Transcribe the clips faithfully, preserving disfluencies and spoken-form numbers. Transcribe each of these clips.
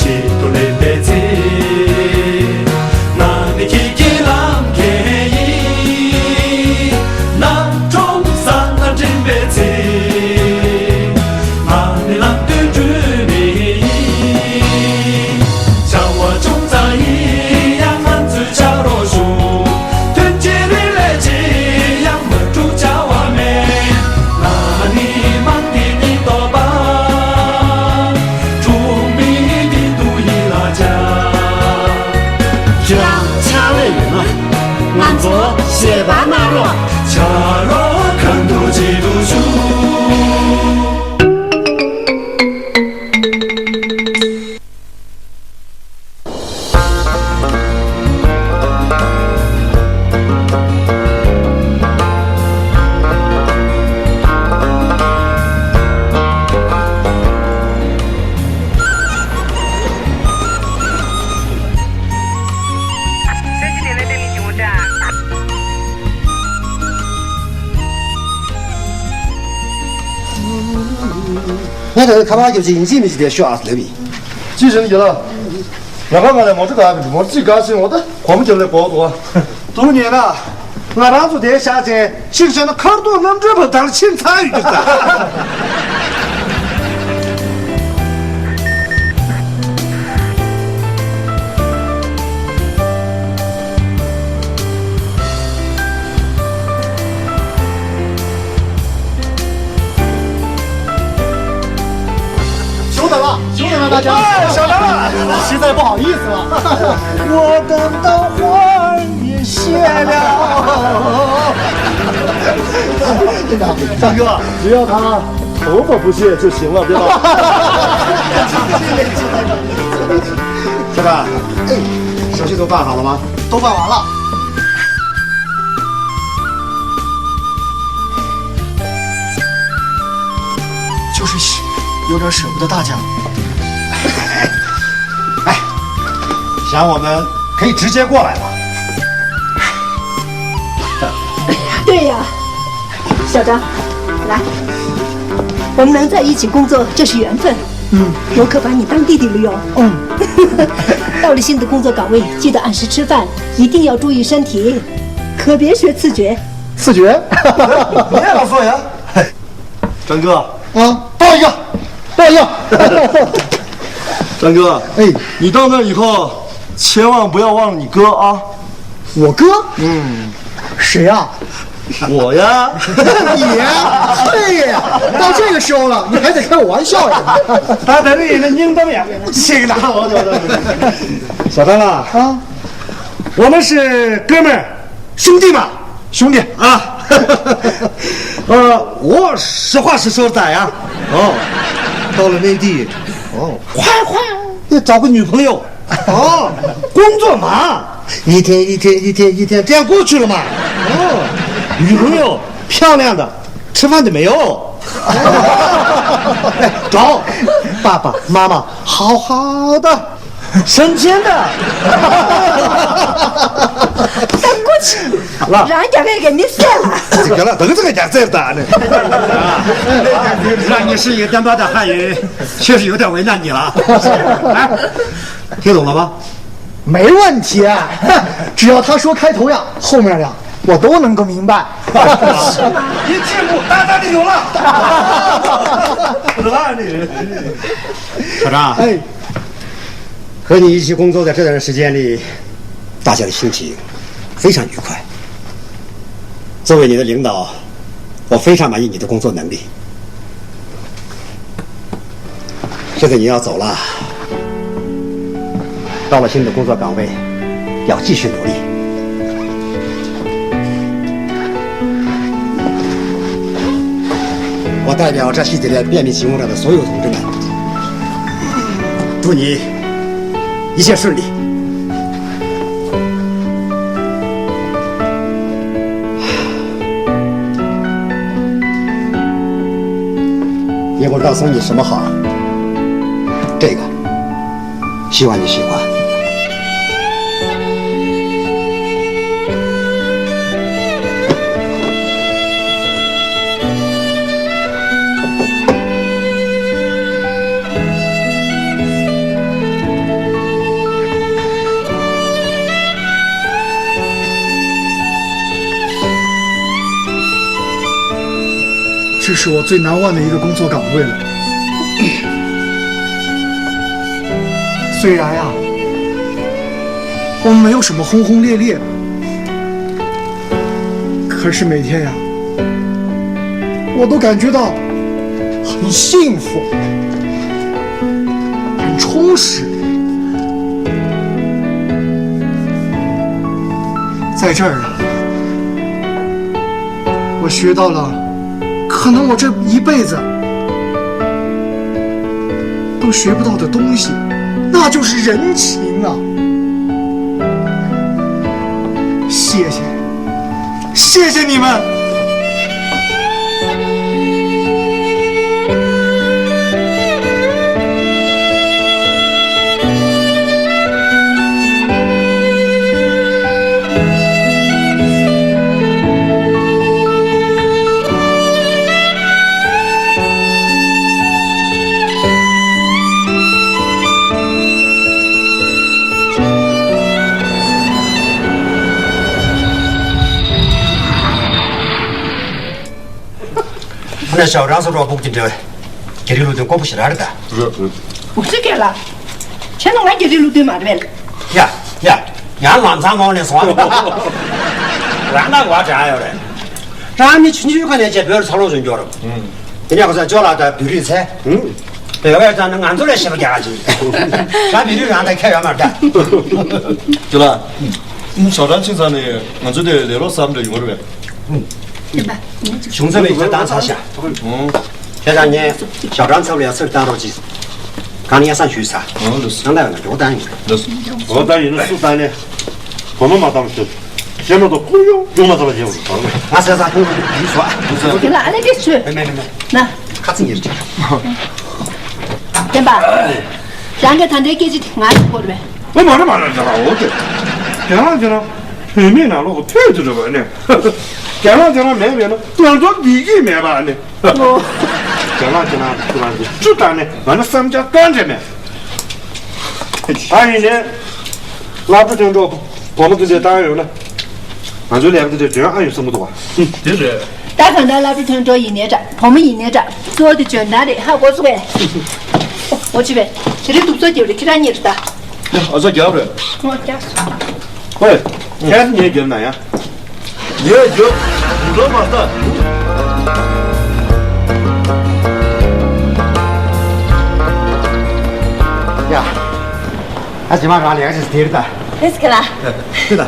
ཏི་ཏུ་ལེན་པའི་ཚེ། ང་ནི་ཁྱེད་ཀྱི་ལམ་ཁྱེར་ཡིན། ནམ་གྲོང་གསང་སྔགས་འདྲེན་པའི་ཚེ། ང་ནི་ལམ་སྟོན་སྒྲོན་མེ་ཡིན། བྱ་བ་ཅུང་ཙམ་ཡིན་ཡང་ང་ཚོའི་ཆ་རོགས་ཞུ། དོན་ཆེ་རེ་ལས་ཆེ་ཡང་མ་འཁྲུག་བྱ་བ་མེད། ང་ནི་མང་དེ་ཉིད་རྟོགས་པ། འཁྲུག་མེད་དེ་དུ་ཡིད་ལ་བྱ། ཁྱེད་རང་ཕྱག་ལས་ཡོད་ན་ང་ཚོ་ཞལ་པར་གནང་རོགས། ཆ་རོགས་གང་དུ་བྱེད་དུ་ཞུ། ངས་ད་ལྟ་ཁ་པར་རྒྱབ་ཅིག་ཡིན་གཅིག་མིན་གཅིག་དེ་ཤོག་ཨ་ལབ་ཡིན། ཅི་བྱེད་ཀྱི་ལ། ང་ཁ་ང་ལས་མོ་ཊ་ག་གི་མོ་ཊ་ཅིག་ག་ཕྱིན་འོ་ད་གོམ་རྒྱབ་ལས་གོག་འདུག་ཨ། དུ་ཉེ་ན། ང་རང་ཚོ་དེ་བཞག་ཅིང་ཅིག་བྱས་ན་མཁར་རྡོ་རྣམ་གྲོལ་བ་དང་ཕྱིན་ཚར་ཡོད་ཀྱི་ད།久等了，久等了，大家。哎，小张了，实在不好意思了。我等到花儿也谢了。张哥，只要他头发不谢就行了，对吧？是吧？哎，手续都办好了吗？都办完了。 就是有点舍不得大家。哎，想我们可以直接过来了。对呀，小张，来，我们能在一起工作，这是缘分。嗯，我可把你当弟弟了哟。嗯，到了新的工作岗位，记得按时吃饭，一定要注意身体，可别学刺脚。刺脚？你也老说呀。 张哥啊，抱一个，抱一个。张哥，哎，你到那以后千万不要忘了你哥啊。我哥？嗯，谁呀？我呀。你呀？哎呀，到这个时候了，你还得开我玩笑呀？他等你的应当呀，这个大伙。小张啊，啊，我们是哥们儿。 兄弟嘛，兄弟啊。呃，我实话实说的呀。哦，到了内地，哦，快快，要找个女朋友。哦，工作忙，一天一天一天一天这样过去了嘛。哦，女朋友漂亮的，吃饭的没有。哎，找爸爸妈妈好好的。 升迁的。等过去，让人家给给你算了。这个了，等这个讲这的呢。让你适应单巴的汉语，确实有点为难你了。哎，听懂了吗？没问题啊，只要他说开头呀，后面呀，我都能够明白。是吗？一进步，大大的有了。是吧？这人。小张，哎，和你一起工作的这段时间里，大家的心情非常愉快。作为你的领导，我非常满意你的工作能力。现在你要走了，到了新的工作岗位，要继续努力。我代表这系列便民行动上的所有同志们，祝你 一切顺利。也不知道送你什么好，这个，希望你喜欢。这是我最难忘的一个工作岗位了。虽然呀，我们没有什么轰轰烈烈，可是每天呀，我都感觉到很幸福，很充实。在这儿啊，我学到了可能我这一辈子都学不到的东西，那就是人情啊！谢谢，谢谢你们。 ཁོ་ནས་ཞའོ་རང་ཚོ་རོགས་ཕུག་གི་འདྲ་བའི་རྒྱ་རིགས་ལུགས་དེ་དཀོན་པོ་ཞེ་དྲག་རེད་ད། འོ་ཙི་སྐད་ལ། ཁྱེད་ནི་ང་རྒྱ་རིགས་ལུགས་དེ་མ་རེད་པས། ཡ་ཡ། ཡང་ལམ་སང་ངོགས་ནས་སོང་། རང་ད་ང་དྲག་ཡོད་རེད། རང་ནི་ཆུང་ཆུང་ཁ་ནས་བྱས་བོད་ལ་འཚར་ལོངས་བྱུང་ཡོད་རེད། དེ་ནས་ཁོ་ཚོ་ཅོ་ལགས་ད་བོད་རིགས་ཚེ། བོད་པའི་ཚང་ནི་ང་ཚོ་ལས་ཞེ་པོ་རྒྱག་ག་ཅིག་རང་བོད་རིགས་རང་ད་ཁྱད་ཡོད་མ་རེད་ད། ཅོ་ལགས། ཞའོ་ཀྲང་ཁྱིམ་ཚང་ནས་ང་ཚོ་དེ་ལས་རོགས་བསམ་འདྲ་ཡོང་གི་རེད་པས། གཞུང་ཚབ་ལ་ཡིག་ཆ་བཏང་ཚར་ཤག་ཨོ། བྱས་ཙང་ངས་ཞའོ་ཀྲང་ཚབ་ལ་ཡང་ཚུར་བཏང་རོགས་གྱིས། གང་ལ་སྙན་སེང་ཞུས་ས། ཨོ་ལགས་སོ། ནང་ལ་ཡོད་ན་འགྲོ་བཏང་ཡིན། ལགས་སོ། འགྲོ་བཏང་ཡིན་ན་སུ་བཏང་ནས། གོ་མ་མ་བཏང་ཞུ། ཤེས་མ་གཏོགས་ཁོང་ཡོང་ཡོང་མ་ཐུབ་པ་བྱེད་དགོས། ང་ཟས་ཚང་ཁོང་གིས་ཞུས་སོ། དེ་ལ་ཨ་ལེ་དེ་ཚོས། མེད་མེད་མེད་མེད། ན། ཁ་ཚིག་ཉེར་གཅིག་བསྟན་པ། རང་གི་ད་ལྟའི་སྐད་ཆ་དེ་ང་ལ་གོ་རེད་པས། ཨོ་མ་རེད་མ་རེད་ཟེར་བ་འོ་དེ། རྒན་ལགས་ཁྱེད་རང་བུད་མེད་ནང་ལོགས་ཀྱི་ཕུད་དེ་རེད་པ་ནི། རྒན་ལགས་ཁྱེད་རང་མེད་པས་ན་ང་ཚོ་བདེ་སྐྱིད་མེད་པ་ནི། རྒན་ལགས་ཁྱེད་རང་ཁྱེད་རང་གི་བཅུ་བཏང་ནས་ང་ནི་བསམ་འཆར་གཏོང་འདྲ་མེད། ཨ་ཡིན་ནས། སློབ་གྲྭ་ཐོན་འགྲོ་བུ་མོ་དེ་འདྲ་བཏང་ཡོད་ན། ང་ཚོའི་ལས་ཀ་དེ་འདྲ་འཇོན་ཨ་ཡོད་བསམ་གི་འདུག་བ། དེ་རེད། ད་གང་ལྟར་སློབ་གྲྭ་ཐོན་འགྲོ་ཡིན་ནའི་འདྲ་བུ་མོ་ཡིན་ནའི་འདྲ་གཙོ་བོ་དེ་འཇོན་ཐང་རེད། ཧ་གོ་སོང་ངས། འོ་ཅི་བས་དེ་རིང་སྡུག་ཚོགས་རྒྱབ་རེད། ཁྱེད་རང་གཉིས་རེད་ད། ཨ་ཚ་རྒྱབ་རེད། ཨོ་རྒྱབ་སོང་། ཧོས། ཁྱེད་ངས་རྒྱབ་ན་ཡ། ངས་རྒྱབ། འགྲོ་མ་ལྟ། ཡ། ཨ་ཅེ་མ་རང་ལས་ཀ་བྱེད་ཟེར་དེ་རེད་ད། ལེས་ཀ་ལ། དེ་ད།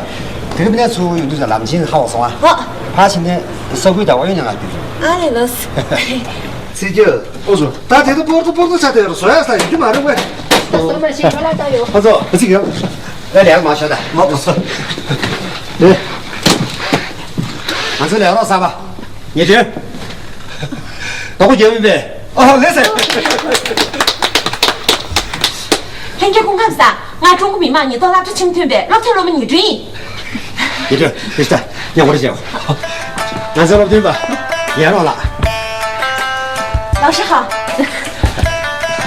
དེ་གི་མི་ཚོ་ཡོང་དུས་ལམ་ཆེན་ཧ་བ་སོང་ཨ། ཧོ། ཕ་ཕྱིན་ནས་ས་ཁུལ་ད་བ་ཡོད་ཉང་ང་དུས། ཨ་ལེ་ལོས། ཚེ་སྐྱིད། ཨོ་ཟོ། ད་དེ་ད་པོར་ཏོ་པོར་ཏོ་ཆ་དེ་རུ་བཟོ་ཡ་ས་ཡོད་ཀྱི་མ་རེད་ཝེ། ད་སོ་མ་ཤེས་ཁོ་ལ་ད་ཡོད། ཨོ་ཟོ། ཨ་ཅིག་ཡོད། ཨེ་ལས་མ་ཤོད་ད། མ་པོ་སོ། ཨེ། ང་ཚོ་ལས་རོགས་གསར་པ། ཉེ་དྲན། དོ་པོ་རྒྱབ་ཡིན་པས། ཨོ་ལེ་སེ། ལྷན་རྒྱས་སྐུ་ཁམས་བཟང་། ང་ཀྲུང་གོ་མི་དམངས་ཉེན་རྟོག་སློབ་གྲྭ་ཆེན་མོ་ཐོན་པའི་སློབ་ཐོན་སློབ་མ་ཉི་སྒྲོན་ཡིན། ཉི་སྒྲོན་ཕེབས་ཤིག་ད་ཉེ་འཁོར་བྱེད། ང་ཚོའི་སློབ་སྟོན་པ་ཡན་རོང་ལགས། 老师好。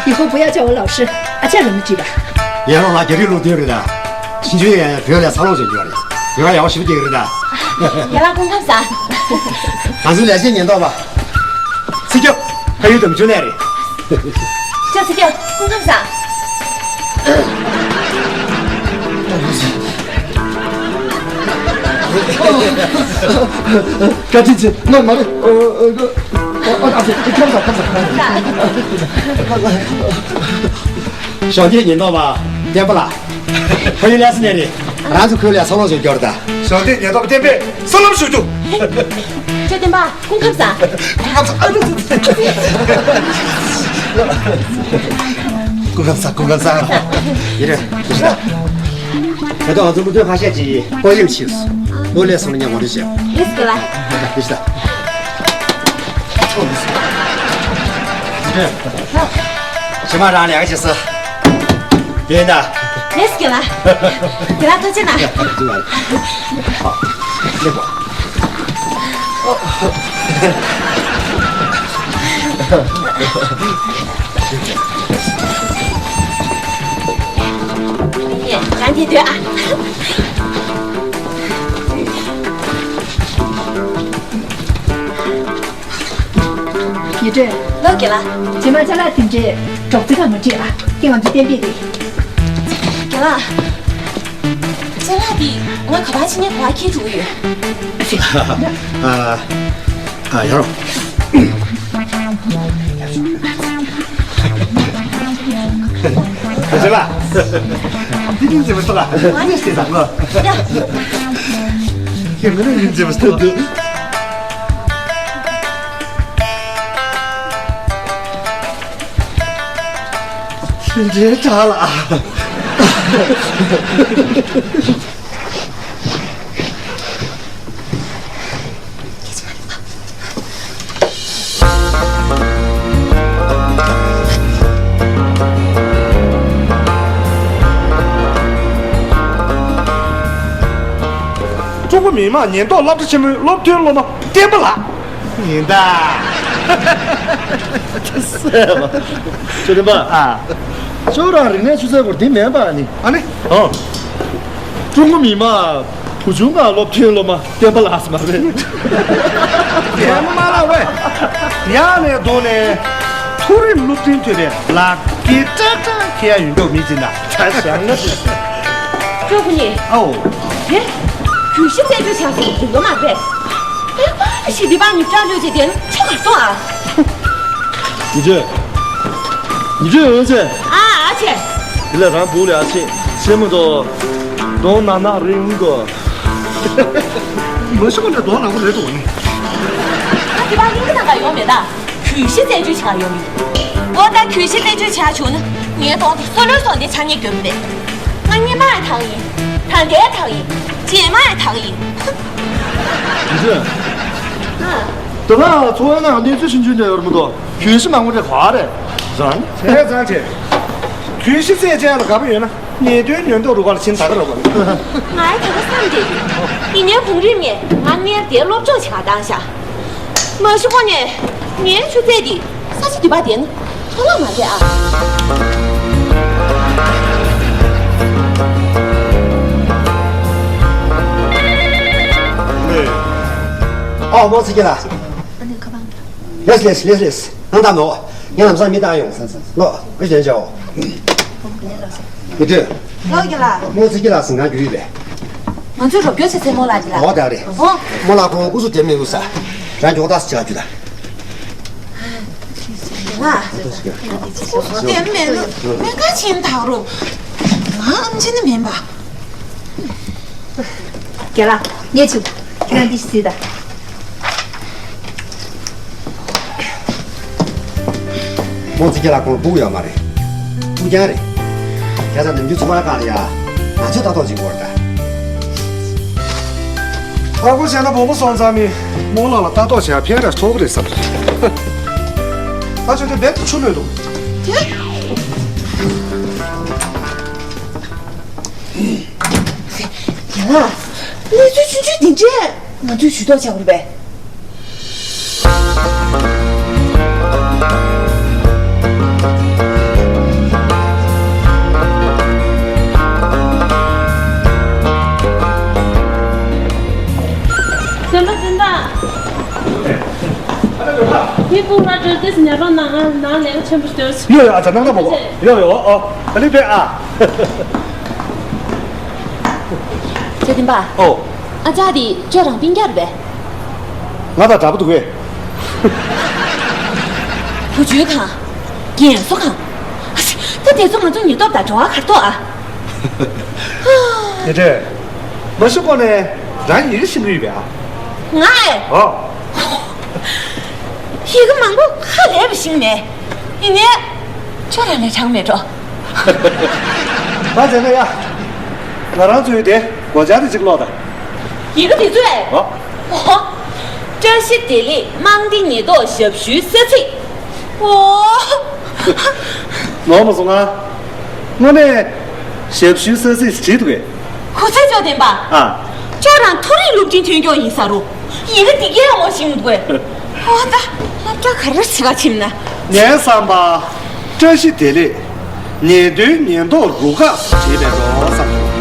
以后不要叫我老师，啊，叫什么去吧。 ཡན་རོང་ལགས་རྒྱ་རིགས་སློབ་སྟོན་རེད་ད། ཕྱིན་ཆད་ཡང་བོད་ལ་འཚར་ལོངས་བྱེད་རྒྱུ་རེད། ཡོད་ཡག་པོ་ཞིག་བསྡད་ཀྱི་རེད་ད། ཡན་ལགས་སྐུ་ཁམས་བཟང་། ང་ཚོའི་ལས་བྱེད་ཉེན་རྟོག་པ། ཚེ་སྐྱབས། ཕ་ཡུལ་དུ་མི་བྱོན་ལས་རེད། ཅོ་ཚེ་སྐྱབས་སྐུ་ཁམས་བཟང་། བཀའ་དྲིན་ཆེ། ང་མ་རེད། ཨ་ཨ་ཨ་ཨ་ཁམས་བཟང་ཁམས་བཟང་། གཞོན་སྐྱེས་ཉེན་རྟོག་པ་བསྟན་པ་ལགས། ཕ་ཡུལ་ལྷ་ས་ནས་རེད། རང་ཚོ་ཁུལ་ལ་འཚར་ལོངས་བྱུང་རྒྱུ་རེད་ད། གཞོན་སྐྱེས་ཉེན་རྟོག་པ་བསྟན་པས་སྲུང་ལམ་ཞུ་རྒྱུ། ཁྱོད་བསྟན་པ་སྐུ་ཁམས་བཟང་། སྐུ་ཁམས་བཟང་། ཨ་ལུ། སྐུ་ཁམས་བཟང་། སྐུ་ཁམས་བཟང་། ཡིན་རེད། ད་ལྟ་ང་ཚོ་སློབ་སྟོན་ཁ་ཤས་ཀྱིས་ཏོག་དབྱིབས་ཕྱིན་སོང་། ལོ་ལས་སོང་ན་ཉམས་མ་འདྲི་བྱས། ལེས་ཀ་ལ། ལེས་ད། ཞེ་མ་རང་ལས་ཀ་བྱེད་ས། ཡིན་ད། ལེས་ཀ་ལ། དེ་ལ་ཐུགས་རྗེ་གནང་། ཐུགས་རྗེ་གནང་། ཨ། སླེབས་པ། རང་གིས་སྡོད་ཨ། ལགས་རྒན་ལགས། རྗེས་མ་ཅ་ལག་དེ་འདྲའི་སྒྲོག་ཙེ་ཁ་མ་སྤྲད་ཨ། ཁྱེད་ང་ཚོ་གཏན་འབེབས་རེད། རྒན་ལགས། ཅ་ལག་དེ་ང་ག་པར་ཕྱིན་ནས་ག་པར་འཁྱེར་འགྲོ་གི་ཡོད། ཨ། ཨ། ཡར་རོ། རྒན་ལགས། དེ་རིང་མཛེས་པོ་སོང་ཨ། ཨ་ནི་ཟེར་ད་ལོ། ཡ། ཁྱེད་ང་རང་ཡིན་མཛེས་པོ་སོང་། ལྷུན་འདྲེ་དྲག་ལ། ཀྲུང་གོ་མི་དམངས་ཉེན་རྟོག་སློབ་གྲྭ་ཆེན་མོའི་སློབ་ཐོན་སློབ་མ་བསྟན་པ་ལགས། ཡིན་ད། ཅོ་ལེན་པ། ཨ། ཁྱོད་རང་རིག་གནས་ཆུ་ཚད་སྐོར་འདི་མིན་པ་ནི། ཨ་ནི། ཨོ། ཀྲུང་གོ་མི་དམངས་བུ་ཆུང་ཁག་སློབ་ཐོན་སློབ་མ་བསྟན་པ་ལགས་སུ་མ་རེད། བསྟན་པ་ལགས་ཝེ། ཡང་ནས་གདོང་ནས་མཐོ་རིམ་སློབ་འབྲིང་ཐོན་པའི་ལག་སྐྱེས་ཀྲག་ཀྲག་ཁེ་ཡ་ཡོད་མདོག་མི་ཅི་ན་ཆ་བཞག་ན། ཅོ་ཁུ་ཉི། ཨའོ། དེ། གྱོད་གཞི་རྩད་གཅོད་བྱ་སོང་དེ་ལོ་མ་རེད། ཨེ་པ་ཞི་བདེ་པ་ཉིབ་ཀྲག་ལོས་ཅེ་དེ་ནི་ཆོ་གར་གཏོང་ཨ། ཉི་ཁྲི། ཉི་ཁྲི་འོན་ཚེ། ཨ་ཨ་ཆེ། དེ་ལས་རང་སྦུག་ལས་ཨ་ཆེ་ཆེ་མོ་དོ། གདོང་ནག་ནག་རིང་གོ། མ་ཤི་གོ་ནས་གདོང་ནག་པོ་རེད་འགྲོ་ནི། ཨ་དེ་པ་ཡིན་གི་ན་ག་ཡོང་མེད་ད། གྱོད་གཞི་རྩད་གཅོད་བྱ་ཡོང་མི། འོ་ད་གྱོད་གཞི་རྩད་གཅོད་བྱ་བྱུང་ན་ངའི་གདོང་དེ་སོ་ལོས་སོང་དེ་ཆ་ངེས་གྱོན་མེད། ང་སྔོན་མ་ཡང་དག་ཡིན། ད་ལྟའི་དག་ཡིན། རྗེས་མ་ཡང་དག་ཡིན། ཡིན་ཚོད། ཨ། ད་ལྟ་ཚོ་བའི་ནང་གནས་ཚུལ་ཆུང་ཆུང་འདྲ་ཡོད་མི་འདུག་གྱོད་གཞི་མང་པོ་འདྲ་ག་རེད། རང་། བྱས་ཙང་བྱས། གྱོད་གཞི་རྩད་བཅད་ལ་དགའ་པོ་ཡོད་ན་ཉེས་དོན་ཉེན་རྟོག་རུ་ཁག་ལ་ཕྱིན་ད་ག་རོགས་པ། ང་ཡི་ད་ག་བསམ་བསྡད་ཡོད། ཡིན་ནའི་གོང་རིམ་ནས་ང་སྔོན་དེ་སློབ་སྦྱོང་བྱ་བཏང་ཤག་མ་གཞི་ཁོ་ནས་ངའི་ཆུ་ཚད་དེ་ས་ཆ་དུས་པ་དེ་ནི་ཐོག་མ་མ་རེད་ཨ། ཨོ་མོ་ཚིག་གི་ལ། ཨ་ནི་ཁ་པང་། ལེས་ལེས་ལེས་ལེས། ནང་ད་མོ། ངས་ལམ་སང་མི་བཏང་ཡོང་། ལོ། ཨེ་ཞན་ཅོ། མི་འདུག་ལོ་རྒྱ་ལ། མོ་ཚིག་གི་ལ་སང་ང་རྒྱུ་ཡིན་པས། ང་ཚོས་རོགས་སྐྱོར་བྱེད་ཚེ་མོ་ལ་དེ་ལ། ཨོ་ད་རེད། ཨོ། མོ་ལ་ཁོང་སྐུ་གཟུགས་དེ་མི་འདུག་ས། རང་མགྱོགས་ད་སི་ཆ་རྒྱུ་ད། ང་། སྐུ་གཟུགས་དེ་མི་འདུག་མི་ཁ་ཆེན་ད་རུ། ང་ཨམ་ཆི་ནི་མིན་པ། རྒན་ལགས། ངས་བྱུག་ཁྱེད་རང་འདི་ཞིག་གཟིགས་དང་། མོ་ཚིག་གི་ལ་ཁོང་སྦུག་ཡོད་མ་རེད། སྦུག་རྐྱང་རེད། ཁ་སང་ནམ་རྒྱུན་ཚོང་ཁང་སྒང་ལ་ཡ། ང་ཚོས་ལྟ་རྟོག་བྱེད་དགོས་རེད་ད། ཨ་ཁུ་བྱས་ན་བོང་བུ་སོང་ཙང་མི་རྨོ་ལགས་ལ་ལྟ་རྟོག་བྱེད་ཡ་ཕན་རེ་ཐོགས་ཀྱི་རེད་བསམ། ད་ཆུ་དེ་རྦད་དེ་ཆུ་ལོས་འདུག་རྒན་ལགས། གནས་ཚུལ་ཆུང་ཆུང་འདི་འདྲས་ང་ཚོས་ཇུས་གཏོགས་བྱ་དགོས་པས། སེམས་པ་སེམས་པ། ངའི་སྤུན་ལ་བྲོས་ཏེ་ཉར་རོགས་གནང་ཨ། ནང་ལས་ཀ་ཆེན་པོ་ཞིག་འདོད། ཡོད་ཡོད། ཨ་ཅག་སྣང་དག་པོ་གོ་ཡོད་ཡོད། ཨོ་ཨ་ལི་པེ་ཨ། ཚེ་བརྟན་པ། ཨོ། ཨ་ཅག་དེ་ཁྱོད་རང་སྤུན་ཀྱག་རེད་པས། ང་དང་འདྲ་པོ་འདུག་གས། བུ་བཅོལ་ཁང་། རྒན་གསོ་ཁང་། ཨ་ཙི། ད་དེ་ཚོ་ང་ཚོ་ཉེན་རྟོག་དང་འབྲེལ་བ་ག་རེ་འདུག་ཨ། དེ་འདྲས། མ་གཞི་ཁོ་ནས་རང་ཡི་གེ་ཤེས་ཀྱི་ཡོད་པས་ཨ། ང་ཨེ། ཨོ། ཡི་གེ་མང་པོ་ཧ་ལས་པ་ཤེས་མེད། ཡིན་ནའི། ཁྱོད་རང་ལས་དྲག་མེད་འགྲོ། ད་བྱས་ན་ཡ། ང་རང་ཚོའི་དེ་སྒོ་ལྕགས་དེ་གཅིག་ཀློག་དང་། ཡི་གེ་དེ་ཚོ་ཨེ། ཨོ། ཨོ། བཀྲ་ཤིས་བདེ་ལེགས་དམངས་བདེ་ཉེན་རྟོག་ཞབས་ཞུའི་ས་ཚིགས། ཨོ། ནོར་མ་སོང་ང་། དངོས་གནས་ཞབས་ཞུའི་ས་ཚིགས་བྲིས་འདུག་གས། གོ་ཚད་ཅོ་བདེན་པ། ཨ། ཁྱོད་རང་མཐོ་རིམ་སློབ་འབྲིང་ཐོན་སྐྱོང་ཡིན་ས་རུ། ཡི་གེ་འདི་གས་ངོ་ཤེས་མི་འདུག་གས། ཨོ་ད། སློབ་གྲྭ་ག་རེར་ཆེ་ག་ཕྱིན་ན། ངའི་བསམ་པ། བཀྲ་ཤིས་བདེ་ལེགས། ཉེས་དོན་ཉེན་རྟོག་རུ་ཁག་བྲིས་པའི་འགྲོ་བསམ་བྱུང་།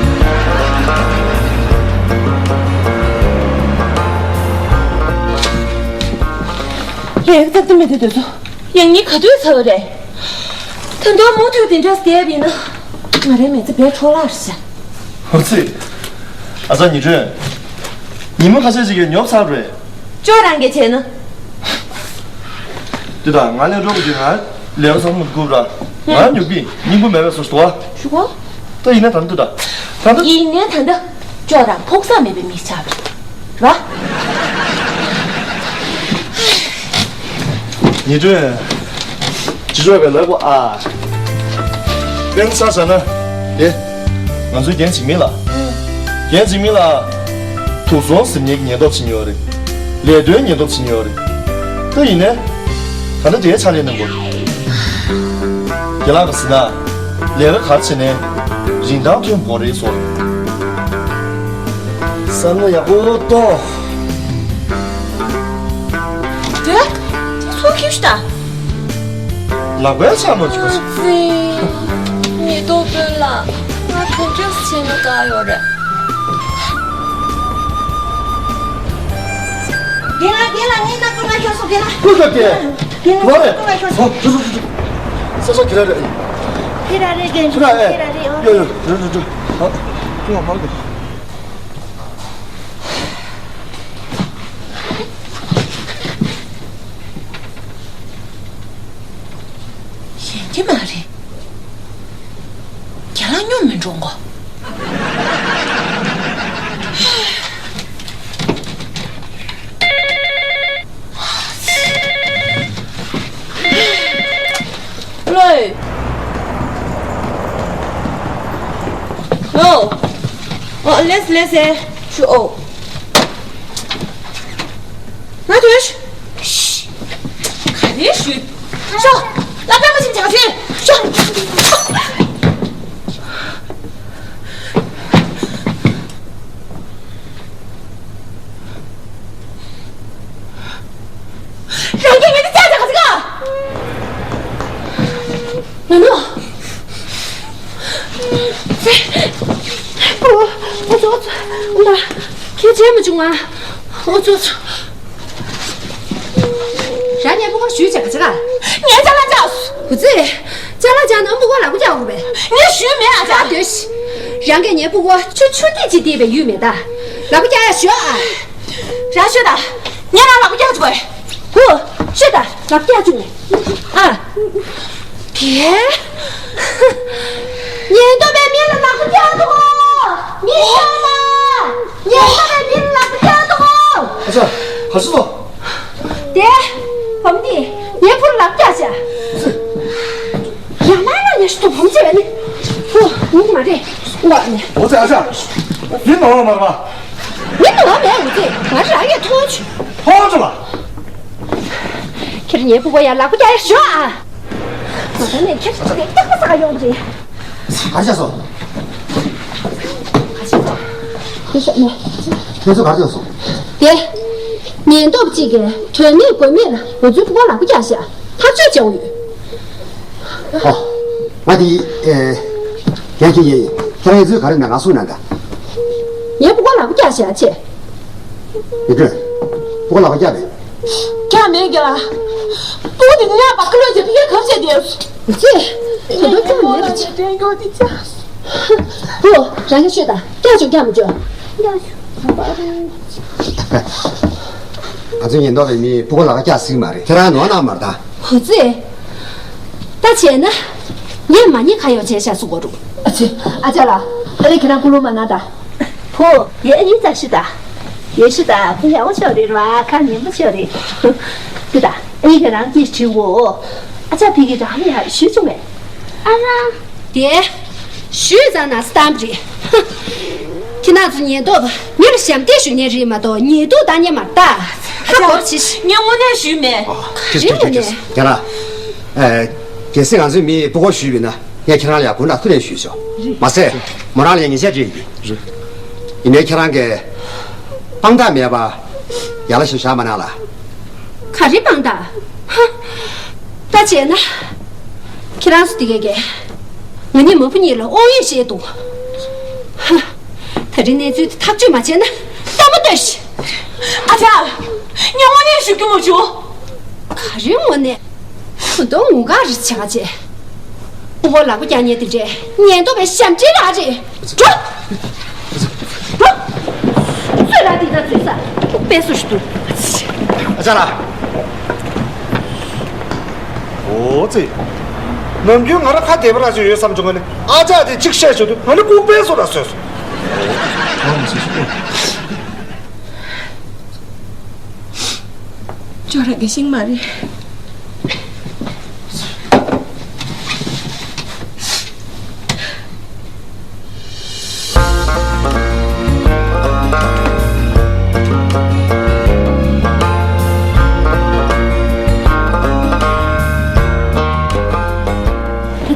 ལས་ཀ་སྟབས་བདེ་མེད་དེ་འདོད་ཚོ། ཡང་ཉིན་ག་དུས་ཚར་བ་རེད། ད་དུང་མུ་མཐུད་དེ་འདྲ་བསྡད་པ་ཡིན་ན། ང་རའི་མི་ཚེ་བས་འཕྲོ་བརླག་རེད་ཤག་ཧོ་ཙི། ཨ་ཙག་ཉི་སྒྲོན། ཉིན་མོ་ཁ་ཤས་ཤིག་གིས་ཉོབ་ཚར་བ་རེད། ཅོ་རང་གིས་བྱས་ན། དེ་དང་ང་ལས་འགྲོ་གི་དུས་ང་ལས་ཀ་ཚང་མ་བསྐུར་ར། ང་ཉོབ་གི་སྙིང་པོ་མེད་པའི་བཟོ་ཞིག་འདུག་བ། ཞུ་གོ། ད་ཡིན་ན་ད་འདི་ད། ད་འདི། ཡིན་ནའི་ད་ལྟ་ཅོ་རང་ཕུགས་བསམ་མེད་པའི་མི་ཆགས་པ་རེད། ར། ཉི་སྒྲོན། ཅི་ཅོ་བའི་ལབ་གོ་ཨ། དཔེར་ན་ཆ་བཞག་ན། དེ། ང་ཚོའི་རྒན་འཇིགས་མེད་ལགས། རྒན་འཇིགས་མེད་ལགས། དུག་སྦྲུལ་ཟིན་ཉེན་ཉེན་རྟོག་བྱེད་མྱོང་རེད། ལས་དོན་ཉེན་རྟོག་བྱེད་མྱོང་རེད། ད་ཡིན་ནའི། ད་ལྟ་དེའི་ཕྱག་ལས་གནང་དགོས། རྒན་ལགས་ཀྱིས་ཟེར་ན། ལས་ཀ་ག་རེ་བྱས་ནའི། རིན་ཐང་ཐོན་དགོས་རེད་ཟེར། བསམ་བློ་ཡག་པོ་གཏོང་། དེ། ཚུར་ཁྱེར་ཤོག་ད། ལག་པའི་ཆ་མ་བྱུང་། ཨ་ཙི། ཉེན་རྟོག་དཔོན་ལགས། ང་ག་འདྲ་བྱས་ན་དགའ་ཡོད་རེད། རྒན་ལགས། རྒན་ལགས། ངའི་ནང་སྐུ་ལ་ཤོག་སོང་། རྒན་ལགས། སྐུ་ལ་ཤོག་རྒན། རྒན་ལགས། སྐུ་ལ་ཤོག་སོང་། ཨོ། ཁྱོད་རང་ཁྱོད་རང་ཁྱོད་རང་། ས་ས་ཁྱེད་རང་རེད། ཁྱེད་རང་རེད། རྒན། ཁྱེད་རང་ཨེ། ཁྱེད་རང་རེད། ཨོ། ཡོ་ཡོ། རེད་རེད་རེད། ཨ། ཁྱོད་ལ་མར་གི། ཡིན་གྱི་མ་རེད། རྒན་ལགས་སྙོམས་མི་འགྲོ་གོ། ལོས། ལོ། ཨོ། ལེས་ལེས་ཨེ། ཞུ་ཨོ། ང་ཐོས། ཤི། ག་རེ་ཞུ། ཤོག་ལབ་པ་མ་ཤེས་བྱ་ཞུ། ཤོག་རང་གི་མི་དེ་ཅག་ཅག་ག་ཟིག་ག་ང་ནོ། ཨོ། ཨོ་ཙོ། ཨོ་ཙོ། ཁྱེད་བྱས་མ་བྱུང་ང་། ཨོ་ཙོ་ཙོ། རང་ངའི་སྤུ་གུར་ཞུས་བྱས་ག་ཟིག་ག་ངས་ཅ་ལག་བཅག་སོང་། བུ་ཙི། ཅ་ལག་བཅག་ན་སྤུ་གུར་ལག་པ་བཀྱག་དགོས་པས། ངས་ཞུས་མེད་ཨ་ཅག་རང་སྡོད་ཤིག་རང་གིས་ངའི་སྤུ་གུར་ཆུ་ཆུ་ཐིགས་གཅིག་བསྡད་པའི་ཡུལ་མེད་ད། ལག་པ་བཀྱག་ཡ་ཞུ་ཨ། རང་ཤོད་ད། ངས་རང་ལག་པ་བཀྱག་བཅུག་གོ། ཧུ། ཤོད་ད། ལག་པ་བཀྱག་བཅུག་ནས། ཨ། དེ། ཉེན་རྟོག་པས་མི་ལ་ལག་པ་བཀྱག་འདུག་གོ། མི་ཤོད་ལ། ཉེན་རྟོག་པས་མི་ལ་ལག་པ་བཀྱག་འདུག་གོ། ཨ་ཅག་ག་རེ་བྱས་སོང་། དེ། བུ་མོ་དེས་ངའི་བུ་ལ་ལག་པ་བཀྱག་བྱས། ཡང་མ་ལ་ཉེ་ཤུ་དུ་བུ་མོ་བྱས་པ་ནི། ཧུ། ངུ་མ་རེད། ངུ་མ་རེད། འོ་ཙི། ཨ་ཅག་མི་ནོར་བ་མ་རེད་པ། མི་ནོར་བ་མེད། འོ་ཙི། ང་རང་ཡང་མཐོང་བྱུང་། མཐོང་བྱུང་ལ། ཁྱེད་ངའི་སྤུ་གུར་ཡང་ལག་པ་བཀྱག་ཡ་ཞོག་ཨ། ང་ད་ནས་ཁྱེད་ཚོ་ལ་སྐྱག་པ་ཟ་ག་ཡོང་གི་རེད། ག་རེ་བྱས་སོང་། ག་རེ་བྱས་སོང་། ཁྱེད་ཚོ་ནས། ཁྱེད་ཚོ་ག་རེ་བྱས་སོང་། དེ། ཉེན་རྟོག་པ་གཅིག་གིས་དོན་མེད་དགོས་མེད་ལ་ང་ཚོའི་སྤུ་གུར་ལག་པ་བཀྱག་བཞག་ཐག་གཅོད་བྱ་འོ་ཡོད། ཨོ། ང་དེ། ཨེ། རྒན་ཁྱེད་ཡིན། ཁྱེད་རང་ཡིན་ཚུལ་ག་རེ་ན་ང་གསུང་ན་ད། ངའི་སྤུ་གུར་ལག་པ་བཀྱག་བཞག་ཆེ། ཡིན་དྲོད། སྤུ་གུར་ལག་པ་བཀྱག་མེད། བཀྱག་མེད་ཀྱང་། སྤུ་གུ་དེ་ཉག་པ་ཀི་ལོ་བརྒྱད་ཅུ་གབ་བྱས་ཏེ། ཅེ། ད་དུང་བཀྱག་མེད་ལ་ཅི། དྲན་གྱི་ཅག་ཧུ། རང་གིས་ཤོད་ད། བཀྱག་ཆོག་བཀྱག་མི་ཆོག་ང་ཚོའི་ཉེན་རྟོག་པའི་མིས་སྤུ་གུ་ལག་པ་བཀྱག་སྲིད་མ་རེད། ཁྱེད་རང་ནོར་གནང་མ་རེད་ད། ཧུ་ཙི། ད་བྱས་ན། ངས་མ་ཉེས་ཁ་གཡོག་བྱས་ཤག་གསུང་གོ་འགྲོ། ཨ་ཙི། ཨ་ཅག་ལགས། ཨ་ནི་ཁྱེད་རང་སྐུ་ལུང་མ་གནང་ད། ཧོ། ཡེ་ཨ་ནི་ཙག་ཤི་ད། ཡེ་ཤི་ད། ཁོ་ཡག་པོ་ཤོར་རེད་ར། ཁ་ཉན་པོ་ཤོར་རེད། ཀི་ད། ཨ་ནི་ཁྱེད་རང་གིས་དྲིའོ། ཨ་ཅག་ཕ་གི་རང་ལ་ཡ་ཞུས་བྱུང་ངས། ཨ་རང་། དེ། ཞུས་ཙང་ན་སྟམ་རེད། ཧ། ཁྱེད་རང་ཚོ་ཉེན་རྟོག་པ་མི་ལ་ཞབས་འདེགས་ཞུ་མཁན་རེད་མ་གཏོགས་ཉེས་རྡུང་བཏང་མཁན་མ་རེད་ད། ཧ་གོ་ཆེ། ངས་དངོས་གནས་ཞུས་མེད། ཨ། ཁྱེད་ཁྱེད་ཁྱེད་ཁྱེད་རང་། ཨེ། གལ་སྲིད་ང་ཚོའི་མིས་སྤུ་གུར་ཞུས་པ་ཡིན་ན་ངས་ཁྱེད་རང་ལ་ཡ་དགུན་ལ་ཐུག་ནས་ཞུས་ཆོག་མ་ཟད་མོ་རང་ལ་ཡ་ཉེས་ཆད་སྤྲད་ཀྱི་རེད། ཡིན་ནའི་ཁྱེད་རང་གིས་དཔང་རྟགས་མེད་པ་ཡར་ལ་ཞིག་བཞག་མ་གནང་ལ། ག་རེ་དཔང་རྟགས། ཧ། ད་བྱས་ན། ཁྱེད་རང་ཚོ་དེ་གས་ཀྱིས། ང་གཉིས་མ་བུ་གཉིས་ལ་དབང་ཡོད་བཤད་འདུག་ཧ། ད་རིང་གནས་ཚུལ་དེ་ཐག་གཅོད་མ་བྱས་ན་ལྟད་མོ་ལྟོས་ཤིག་ཨ་ཅག་ངས་དངོས་གནས་ཞུ་རྒྱུ་མ་བྱུང་། ག་རེ་དངོས་གནས། ཁོ་དོ་ངུ་ག་རེ་བྱ་བྱེད། ཕུང་པོ་ལག་པ་རྒྱག་ཉེ་དེ་འདྲས་ཉེན་རྟོག་པའི་ཞབས་འདྲེན་ར་རེད། འགྲོ། འགྲོ། ཚུར་ལ་འདི་ན་ཚུར་ས། ཁུག་པས་སུ་ཞིག་འདུག་ཨ་ཅག་ལགས། ཨོ་ཙི། ནམ་རྒྱུན་ང་རང་ཁ་བདེ་པོ་ར་ཅིག་ཡོད་བསམ་བྱུང་ང་ནི་ཨ་ཅག་དེ་གཅིག་བཤད་བྱུང་དུས་ང་ནི་ལྐུགས་པའི་བཟོ་ལ་བཟོས་སོང་། ཅོག་ར་གི་ཤིང་མ་རེད།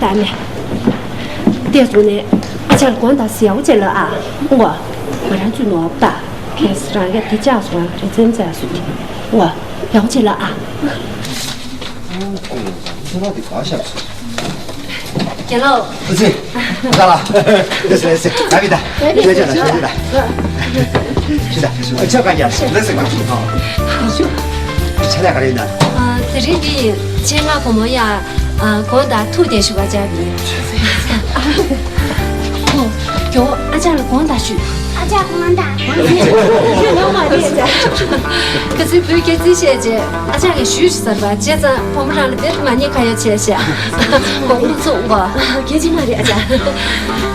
ད་ནས། བལྟས་སོང་ནས་ཨ་ཅག་ལ་དགོངས་དག་ཟེར་ཡག་པོ་བྱས་ལ་ཨ། ཨོ། ང་རང་ཚོའི་ནོར་བ་ད་ཁེ་སི་རང་ཡ་དེ་བཅག་སོང་ཨ་རེ་ཙན་ཙན་སུ་དེ། ཨོ། ཡག་པོ་བྱས་ལ་ཨ། ཁྱོད་རང་དེ་ག་ཤར་སོང་། རྒན་ལགས། ཨ་ཙི། ཨ་ལ། ལེ་སེ་ལེ་སེ། ད་བི་ད། ལེ་ཅ་ད་ཤ་ཅ་ད། ཤི་ད། ཨ་ཆ་ག་ཡ། ལེ་སེ་ག་ཤི་ད། ཤུ། ཆ་ལ་ག་རེ་ད། ཨ། དེ་རིང་འདི་ཆེད་མངགས་བུ་མོ་ཡ། ཨ། དགོངས་དག་ཐུགས་བདེ་ཞུ་བ་བྱ་གི། ཨོ། མགྱོགས་ཨ་ཅག་ལ་དགོངས་དག་ཞུས། ཨ་ཅག་དགོངས་དག་ཁ་སང་བོད་སྐད་རྩིས་བཤད་རྗེས་ཨ་ཅག་གིས་ཞུས་ཞུ་ཟེར་བ་བྱས་ཙང་བུ་མོ་རང་ལ་དཔེ་མ་ཉེས་ཁ་ཡོད་བྱས་ཤག་མགོ་སྐོར་ཚུགས་མགོ། གལ་ཆེ་མ་རེད་ཨ་ཅག་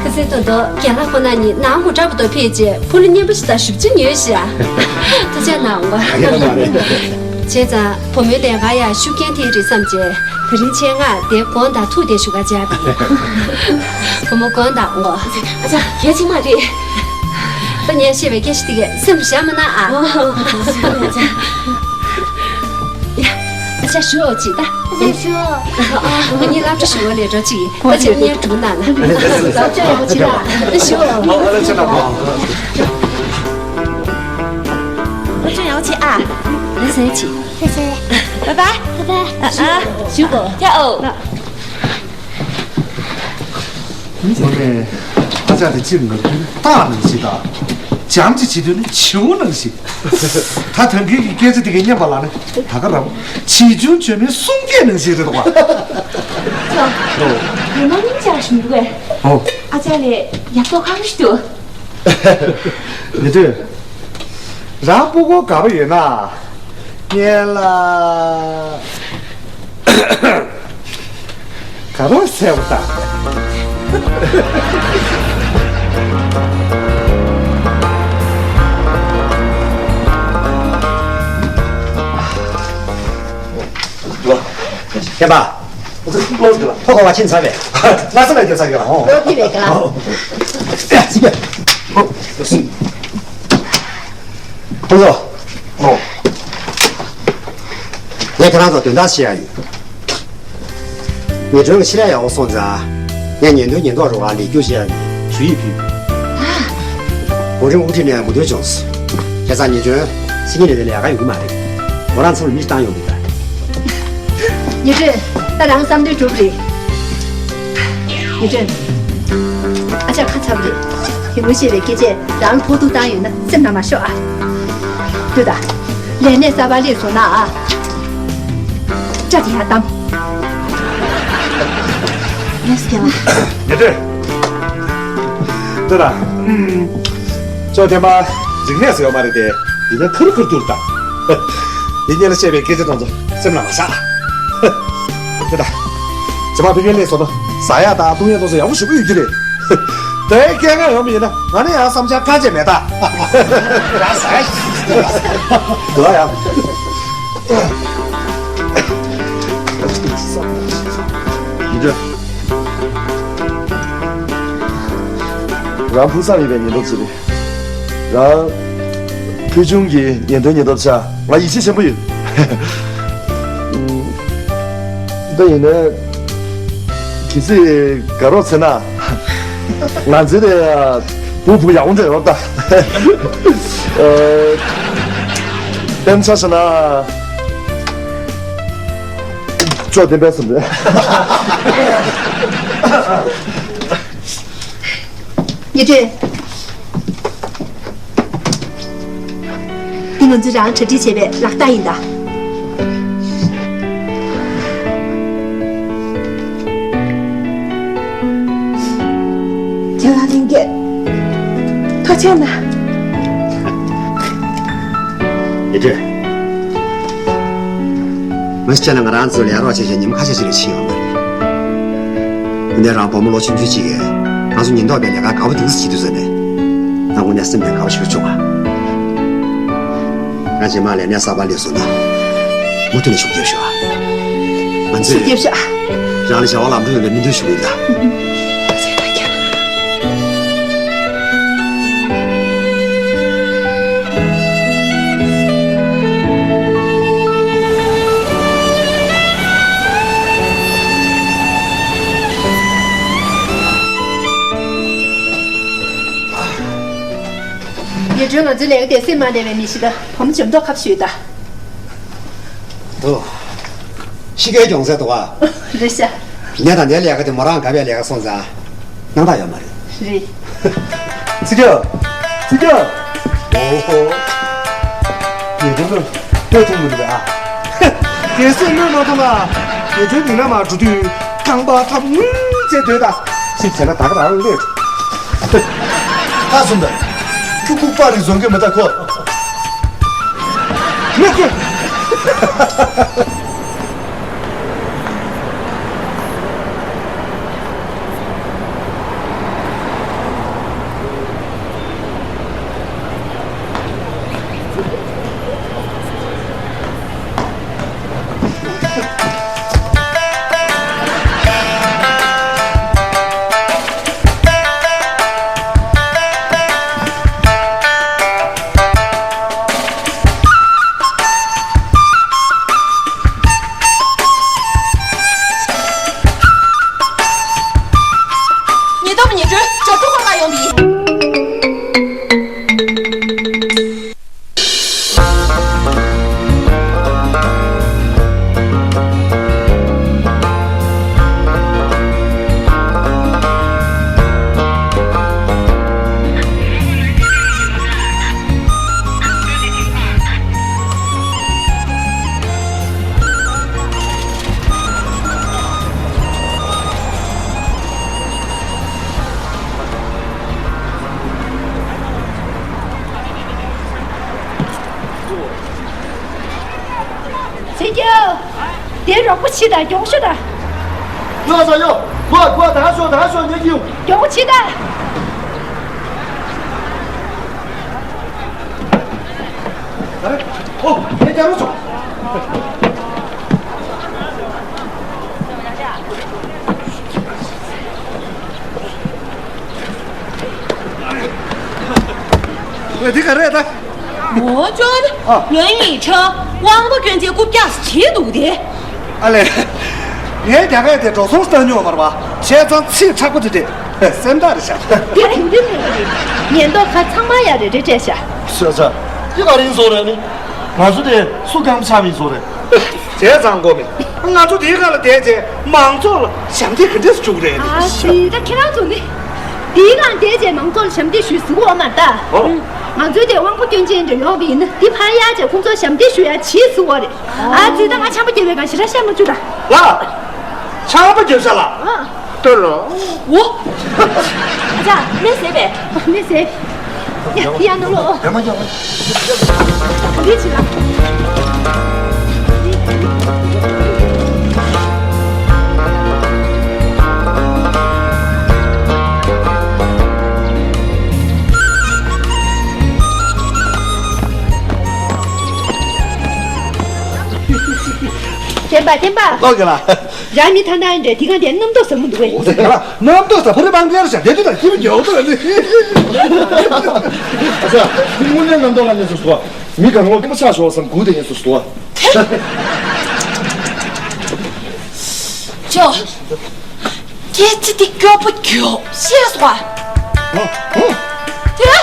ཁ་སང་ད་དུང་རྒན་ལགས་ཁོ་ན་གཉིས་ནང་མོ་ཊ་བུ་དོ་ཕེབས་རྗེས་ཕུ་ལུ་མཉེན་པོ་ཞིག་དང་ཞུ་ཅི་ཉོས་ཤག་ཐུགས་རྗེ་གནང་མགོ། བྱས་ཙང་བུ་མོའི་ལས་ཀ་ཡ་ཤུགས་རྐྱེན་ཐེབས་རེད་བསམ་རྗེས་དེ་རིང་ཆེད་མངགས་དེ་དགོངས་དག་ཐུགས་བདེ་ཞུ་ག་བྱ་བི། བུ་མོ་དགོངས་དག་མགོ། ཨ་ཅག་གལ་ཆེ་མ་རེད། ད་ངས་བཤད་པའི་སྐད་ཆ་དེ་གས་སེམས་བཞག་མ་གནང་ཨ། ཨོ། ཨ་ཅག་ཡ། ཨ་ཅག་ཞུ་འོ་ཅིག་ད། ཨ་ཅག་ཞུ་འོ། ང་གཉིས་སློབ་གྲྭ་ཞུ་བ་ལས་འགྲོ་ཅིག་ད་ཅིག་གཉིས་སྒྲུག་གནང་ན། ད་ཅག་ཡག་པོ་ཅིག་ད། ཞུ་འོ། ཨ་ཅག་ན་མོ། ཨ་ཅག་ཡག་པོ་ཅིག་ཨ། ལགས་སོ་ཅིག་ལགས་སོ། བའི་བའི། བའི་བའི། ཨ་ཨ། ཞུ་འོ། ཡ་འོ། དངོས་གནས་ཨ་ཅག་དེ་སྤྱིར་ང་ཚོའི་སྟག་ནང་བཞིན་དང་། བྱམས་ཀྱི་བྱེད་དུས་ནི་བྱིའུ་ནང་བཞིན། ད་ད་གིན་གྱི་སྐད་ཆ་དེ་གའི་སྙན་པ་ལ་ནི་ད་ག་རང་བྱིས་ཆུང་བྱོན་མའི་གསུང་སྐད་ནང་བཞིན་རེད་འདུག་པ། ཅོ། ཨོ། ཉི་མ་གཉིས་ཆར་བཞིན་འདུག་གས། ཨོ། ཨ་ཅག་ལས་ཡག་ཐོག་གང་ཞིག་འདུག་ཉེ་དྲུང་། རང་ཕྲུ་གུ་དགའ་པོ་ཡོད་ན། ངས་ལ། ག་རེ་ཟེར་བ་དང་། མཁན་པ། ཐོག་གོ་བ་ཕྱིན་ཚར་བས། ང་ཚོ་ལ་རྒྱབ་ཚར་ཡོད། ལོ་ཕི་བས་ག་ཕུན་ཚོགས། ངས་ཁྱེད་རང་ཚོ་དོན་དག་བཤད་ཡ་ཡོད། ཉེ་དྲུང་གི་ཕྱི་ལ་ཡག་པོ་སོང་ཙང་། ངས་ཉེན་དོན་ཉེན་རྟོག་རུ་ཁག་ལས་སྒྱུར་བྱེད་ཡ་གི་ཞུ་ཡིག་ཕུལ། འགོ་ཁྲིད་དབུ་ཁྲིད་ནས་མུ་མཐུད་བྱུང་སོང་། བྱས་ཙང་ཉེ་དྲུང་། སེང་གེ་ནས་དེ་ལས་ཀ་ཡོང་གི་མ་རེད། མོ་རང་ཚུར་མི་བཏང་ཡོང་གི་འདུག་ཉེ་དྲུང་། ད་རང་བསམ་དོན་གྲུབ་རེད། ཉེ་དྲུང་། ཨ་ཅག་ཁ་ཚ་པོ་རེད། དེ་མོ་བཤད་པའི་སྐད་ཆས་རང་ཕོག་ཐུག་བཏང་ཡོད་ན་སེམས་ནང་མ་ཤོག་ཨ། ལྟོས་དང་། ལས་གནས་གསར་པ་སླེབས་སོང་ན་ཨ། སྐྲ་དེ་ཡར་བསྡམས། ལགས་སོ་རྒན་ལགས། ཉེ་དྲུང་། ལྟོས་དང་། ཅོ་དེ་མ། རིག་གནས་ཟེར་ཡོད་མ་རེད་དེ། འདི་ནས་ཁུར་ཁུར་ཐུག་དང་། འདི་སྔོན་ལ་བཤད་པའི་སྐད་ཆ་དེ་ཚོ་སེམས་ནང་མ་བཞག་ལྟོས་དང་། རྗེས་མ་ཕ་གིར་སླེབས་སོང་ན་ཟ་ཡ་དང་བཏུང་ཡ་དེ་ཚོ་ཡག་པོ་ཞེ་པོ་ཡོད་རྒྱུ་རེད། དེ་སྐད་ངན་ཡོང་བ་ཡིན་ན་ང་ནི་ཡང་བསམ་འཆར་དཀའ་ཆེ་མེད་ད། ཡང་ཟ་ཡ་ཞིག་འདུག་ཡ། ཡིན་འདྲ། རང་ཕུགས་བསམ་ཡོད་པའི་ཉེན་རྟོག་ཅིག་རེད། རང་ཕུལ་བྱུང་གི་ཉེན་དོན་ཉེན་རྟོག་ཆ་ང་ཡིད་ཆེས་ཆེན་པོ་ཡོད། འདི་ཡིན་ནའི་གལ་སྲིད་དགའ་རོགས་ཚེ་ན་ང་ཚོའི་དེ་བུ་བུ་ཡག་པོ་འདྲ་ཡོད་ད། དཔེར་ཆ་བཞག་ན་ཅོག་བདེན་པས་སུ་འདྲ། ཉེ་དྲུང་། འདི་ང་ཚོས་རང་གྲ་སྒྲིག་བྱས་པའི་ལག་རྟགས་ཡིན་ད། ཁྱེད་རང་ལྷན་རྒྱས་ཐུགས་རྗེ་གནང་། ཡེ་ཁྲུན། མ་གཞི་ཆ་ལ་ང་རང་ཚོ་ལས་རོགས་བྱེད་བྱེད་ཉིན་མོ་ཁ་ཤས་ཤིག་ལས་ཕྱིན་ཡོང་བ་རེད། དེ་ནས་རང་བུ་མོ་ལོ་ཆུང་ཆུང་ཅིག་གིས་ང་ཚོ་ཉེན་རྟོག་པའི་ལས་ཀ་དགའ་པོ་འདུག་སེ་བྱེད་དུས་ཙམ་ནས། ང་དངོས་གནས་སེམས་ནས་དགའ་པོ་ཞེ་པོ་བྱུང་བ། ང་རྗེས་མ་ལས་གནས་གསར་པ་སླེབས་སོང་ན། མུ་མཐུད་ནས་ཤུགས་རྒྱབ་ཤོག་ཨ། ང་ཚོས་ཤུགས་རྒྱབ་ཤོག་ཨ། རང་ལ་བྱ་བ་ལམ་འགྲོ་ཡོང་བའི་སྨོན་འདུན་ཞུ་གི་ཡིན་ད། ཡེ་ཁྲུན། ང་ཚོའི་ལས་ཀ་དེ་སེམས་མ་བདེ་བའི་མི་ཞིག་དང་བུ་མོ་འཇམ་མདོག་ཁ་པོ་ཞིག་ཡོད་ད། འདུག་ཤི་ཁའི་གྱོང་ཚད་འདུག་ག་རེད་ཤག་ནས་དང་ནས་ལས་ཀ་དེ་མོ་རང་དགའ་བའི་ལས་ཀ་སོང་ཙང་། སྣང་དག་ཡོད་མ་རེད། རེད། ཚིག་རྒྱབ། ཚིག་རྒྱབ། ཨོ་ཧོ། ཡེ་ཁྲུན་ཚོ་སྟོད་ཐུང་མི་འདུག་ག་ཨ། གལ་སྲིད་གནོད་མ་ཐུབ་ན། ཡེ་ཁྲུན་འདི་ན་མར་འགྲོ་དུས་རྐང་པ་ཐབ་ངུས་བྱས་སྡོད་ད། ཞིབ་བྱས་ན་ད་ག་རང་སླེབས། ཁ་ཟུམ་ད། ཁྱུ་ཁུག་པ་རིག་བཟོ་མཁན་མི་ད་ཁོ། ངས་ཁྱོད། ཉེན་རྟོག་པ་ཉེ་དྲུང་ཇོ་ཕྲུག་སྐོར་མ་ཡོང་བའི། ཚེ་སྐྱོ། དེ་རོགས་པ་བྱེད་དང་མགྱོགས་ཤོག་དང་། ཡོ་ས་ཡོ། གོ་གོ་ད་ཤོ་ད་ཤོ་ཉེ་གི་ཡོ། མགྱོགས་པོ་བྱེད་དང་། ཨོ། ཁྱེད་ཅག་རོགས་བྱུང་། ཨོ་འདི་ག་རེད་ད། ངོ་ཅོག་ཨ། ངའི་ཉེ་ཆ་དབང་པོ་སྐྱོན་ཅན་རྐུབ་བཀྱག་བྱེད་འདུག་དེ། ཨ་ལས། ངས་རྒྱ་སྐད་དེ་འགྲོ་སོང་བཏང་མྱོང་མ་རེད་པ། བྱས་ཙང་ཚིག་དྲག་པོ་དེ་དེ་སེམས་ཐག་རེད་ཤག་དེ་དེང་དུས་མེད་པ་རེད། ཉེན་རྟོག་ཁ་ཚང་མ་ཡ་རེ་རེ་སྤྲད་ཤག་ཤ་ཤ། ཡི་ག་རིང་བཟོ་རེད་ནི། ང་ཚོ་དེ་སུ་གང་ཆ་མི་བཟོ་རེད། བྱས་ཙང་གོ་མི། ང་ཚོ་དེའི་ཁ་ལ་བསྡད་རྗེས་མང་ཚོགས་ལ་ཞབས་འདེགས་ག་འདྲས་སུ་འཇུག་རེད་ནི། ཨ་ཙི། ད་ཁྱེད་རང་ཚོ་ནི། དེའི་སྒང་བསྡད་རྗེས་མང་ཚོགས་ལ་ཞབས་འདེགས་ཞུས་ཟིག་གོ་མ་ད། ཨོ། ང་ཚོའི་དེ་དབང་པོ་སྐྱོན་ཅན་འདྲ་ཡོང་བ་ཡིན་ན་དེ་ཕར་གཡར་རྗེས་ཁོང་ཚོར་ཞབས་འདེགས་ཞུ་ཡ་བྱེད་ཟིག་གོ་རེད། ཨ་ཙི། ད་ང་ཆམ་པ་བརྒྱབ་པའི་སྒང་ཞེ་དྲག་བཤད་མ་བཅུག་ད། ལ། ཆམ་པ་བརྒྱབ་ཤག་ལ། ཨ། ལྟོས་རོགས། འོ། ཨ་ཅག་མེ་བཟས་པས། མེ་བཟས། ཡ་ཡ་ནུ་ལོ། ཡ་མ་ཡ་མ། འདི་ཅི་ལ། བསྟན་པ་བསྟན་པ། ལོག་གི་ལ། རང་མི་ཐང་ཐང་འདྲ་དེ་ག་དེ་རྣམ་རྟོག་ཟ་མི་འདུག་གས། འོ་ཟེར་ག་ལ། རྣམ་རྟོག་ཟ་ཕ་རི་བང་གི་ཡར་བཞག་དེ་དུས་ད་ཁྱི་མི་རྒྱག་ཐུབ་ལ་ནི། ཨ་ས། ཁྱི་དངོས་གནས་རྣམ་རྟོག་ལ་གནས་སུ་སོ། མི་གང་ལོག་སྐྱིད་པོ་ཆགས་ཤོག་བསམ་སྒུག་དེ་གནས་སུ་སོ། ཅོ། སྐད་ཆ་དེ་སྐྱོ་པོ་སྐྱོ་ཤེས་སོ། ཨ། ཨ། དེ།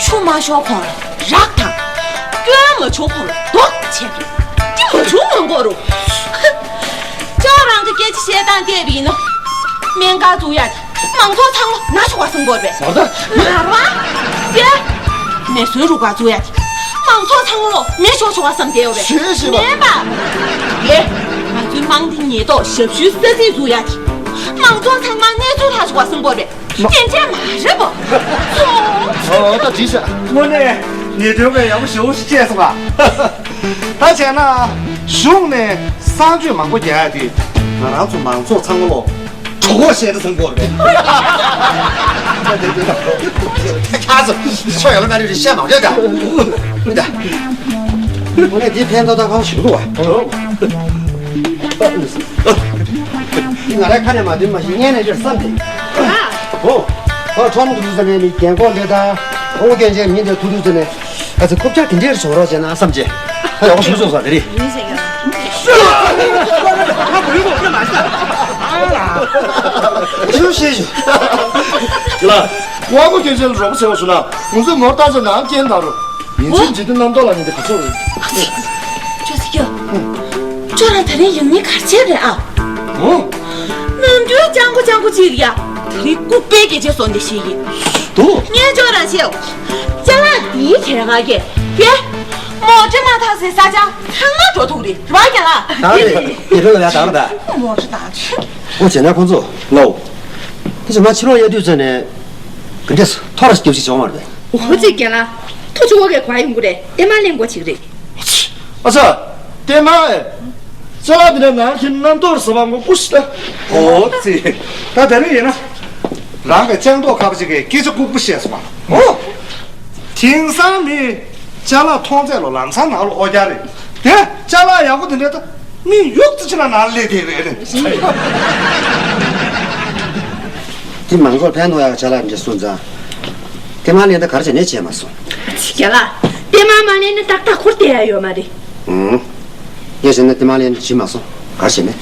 ཆུ་མ་ཤོར་གོང་ལ་རགས་དང་། སྐྱོན་མ་བྱུང་གོང་ལ་རྡོག་བྱས་ཏེ། དེ་མ་བྱུང་མ་གོ་རུ། ཅོག་རང་གི་སྐད་ཆ་བཤད་སྟངས་བལྟས་པ་ཡིན་ན། སྨན་ཁང་བཙུགས་ཡ་དེ་མང་ཚོགས་ཚང་མ་ན་ཆོག་པ་བསམ་དགོས་པས། མ་རེད། དེ། མེ་ཟོན་རུ་ཁག་བཙུགས་ཡ་དེ་མང་ཚོགས་ཚང་མ་ལོ་མེ་ཤོར་ཆོག་པ་བསམ་བསྡད་ཡོད་པས། ཞེས་ཞེས་པ། མེད་པ། དེ། ང་ཚོའི་དམངས་བདེ་ཉེན་རྟོག་ཞབས་ཞུའི་ས་ཚིགས་བཙུགས་ཡ་དེ། མང་ཚོགས་ཚང་མ་གནས་ཚུལ་ལྷག་ཞུ་བ་གསུང་དགོས་རེད། རྐྱེན་ཆད་མ་རེད་པ། ཨོ་ད་བྲིས་ཤག་དངོས་གནས་ཉེས་དོན་པའི་ཡག་པོ་ཞེ་པོ་ཞིག་བྱས་སོང་ང་། ད་བྱས་ན་གཞུང་ནས་གསང་སྤྱོད་མང་པོ་རྒྱག་ཡ་དེ་ང་རང་ཚོ་མང་ཚོགས་ཚང་མ་ལོ། གྲོགས་པོ་བཤད་ན་བཟང་པོ་རེད། ཁྱེད་ཚོ་ཆོ་ཡོད་ལ་མ་རེད་བཤད་མ་རེད་ད། ད། ངས་འདི་ཕན་ཐོགས་ད་གང་ཞིག་འདུག་བ། ང་རའི་ཁ་ནས་མ་འདི་མ་ཤེས་སྔས་ནས་ཅིག་བསམ་སྟེ། ཨོ། ཁོ་ཁྲོམ་དུ་དུས་ཙམ་ནས་མི་རྒན་གོག་འདི་དང་ཁོང་སྐྱོན་ཅན་མི་འདི་ཐུག་དུས་ཙམ་ནས། ཨ་ཙི་རྐུབ་བཀྱག་དེ་འདྲས་བཟོ་རོགས་བྱས་ན་བསམ་བྱས། ཡག་པོ་ཞིག་བཟོས་སོང་དེ་རེད། ཡིན་ཟེར་གི། ཞུ་ཞུ་ཞུ། ལ། དབང་པོ་སྐྱོན་ཅན་ལ་རོགས་པ་བྱེད་པ་བྱུང་ན་ང་ཚོས་ངོ་བལྟ་ཚོ་ནང་རྐྱེན་དང་རུ། ཡིན་ཚུལ་འཇིག་རྟེན་རྣམ་རྟོག་ལ་ཉེ་དེ་ག་ཚོད་རེད། ཅོ་སི་ཀྱོ། ཁྱོད་རང་ད་རིང་ཡང་སྙིང་གར་བྱས་རེད་ཨ། ཨོ། ནམ་རྒྱུན་སྤྱང་པོ་སྤྱང་པོ་ཅིག་རེད་ཡ། དེ་རིང་ལྐུགས་པའི་སྐད་ཆ་སོང་དེ་ཤེས་ཡིན། འདུག་ངས་ཅོ་རང་བཤད། ཅ་ལག་འདིའི་གྲས་ང་གས་ཡེ། མོ་ཊ་མ་ཐག་སའི་ས་ཆ་ཚང་མ་འགྲོ་ཐུབ་རེད་རེད་བ་རྒན་ལགས། ད་རེད་ཡེ་རོ་ལ་ཡ་ད་རེད་ད། མོ་ཊ་ད་ཆུ། འོ་བྱས་ན་ཁོང་ཚོ་ལོ། ཁྱེད་ཚོ་མ་ཕྱི་ལོགས་ཡར་དུས་ཚོད་ནས་ག་འདྲས་ཐོ་ར་སྐྱབས་ཤིག་བྱུང་བ་རེད། འོ་ཙི་རྒན་ལགས། ཐོ་ཆུ་བོ་གས་གོ་ཡོང་གི་རེད་ཨེ་མ་ལེན་གོ་ཅིག་རེད། ཨ་ཙི། ལྟད་མོ་ཨེ། ཅ་ལག་འདི་ནས་ནང་གི་རྣམ་རྟོག་ཟ་བ་མགོ་ཀུ་ཤི་ད། ཨོ་ཙི། ད་དེ་རིང་ཡིན་ན། རང་གི་སྤྱང་ལྟོགས་ཁ་པ་ཅིག་གིས་སྐད་ཆ་ལྐུགས་པ་བཤད་སོང་བ། ཨོ། དེང་སང་མི། ཅ་ལག་མཐོང་ཚད་ལོ་ལམ་སང་ནང་ལོ་ཨོ་རྒྱ་རེད། དེ་ཅ་ལག་ཡག་པོ་དེ་འདྲ་ད་མི་ཡུག་ཙི་ཅི་ལ་ནང་ལ་སླེབས་བསྡད་རེད། དེ་མང་ཚོགས་ཕན་ཐོགས་ཡག་ཅ་ལག་འདྲ་སོང་ཙང་། དེ་མ་ལེན་ད་གར་བྱས་ནས་བྱས་མ་སོང་། རྒན་ལགས། ལྟད་མོ་མ་ལེན་ན་ཏག་ཏག་འཁུར་བསྡད་ཡ་ཡོད་མ་རེད། ཨང་། ངས་བྱས་ན་ལྟད་མོ་ལེན་བྱེད་མ་སོང་། གར་བྱས་མེད།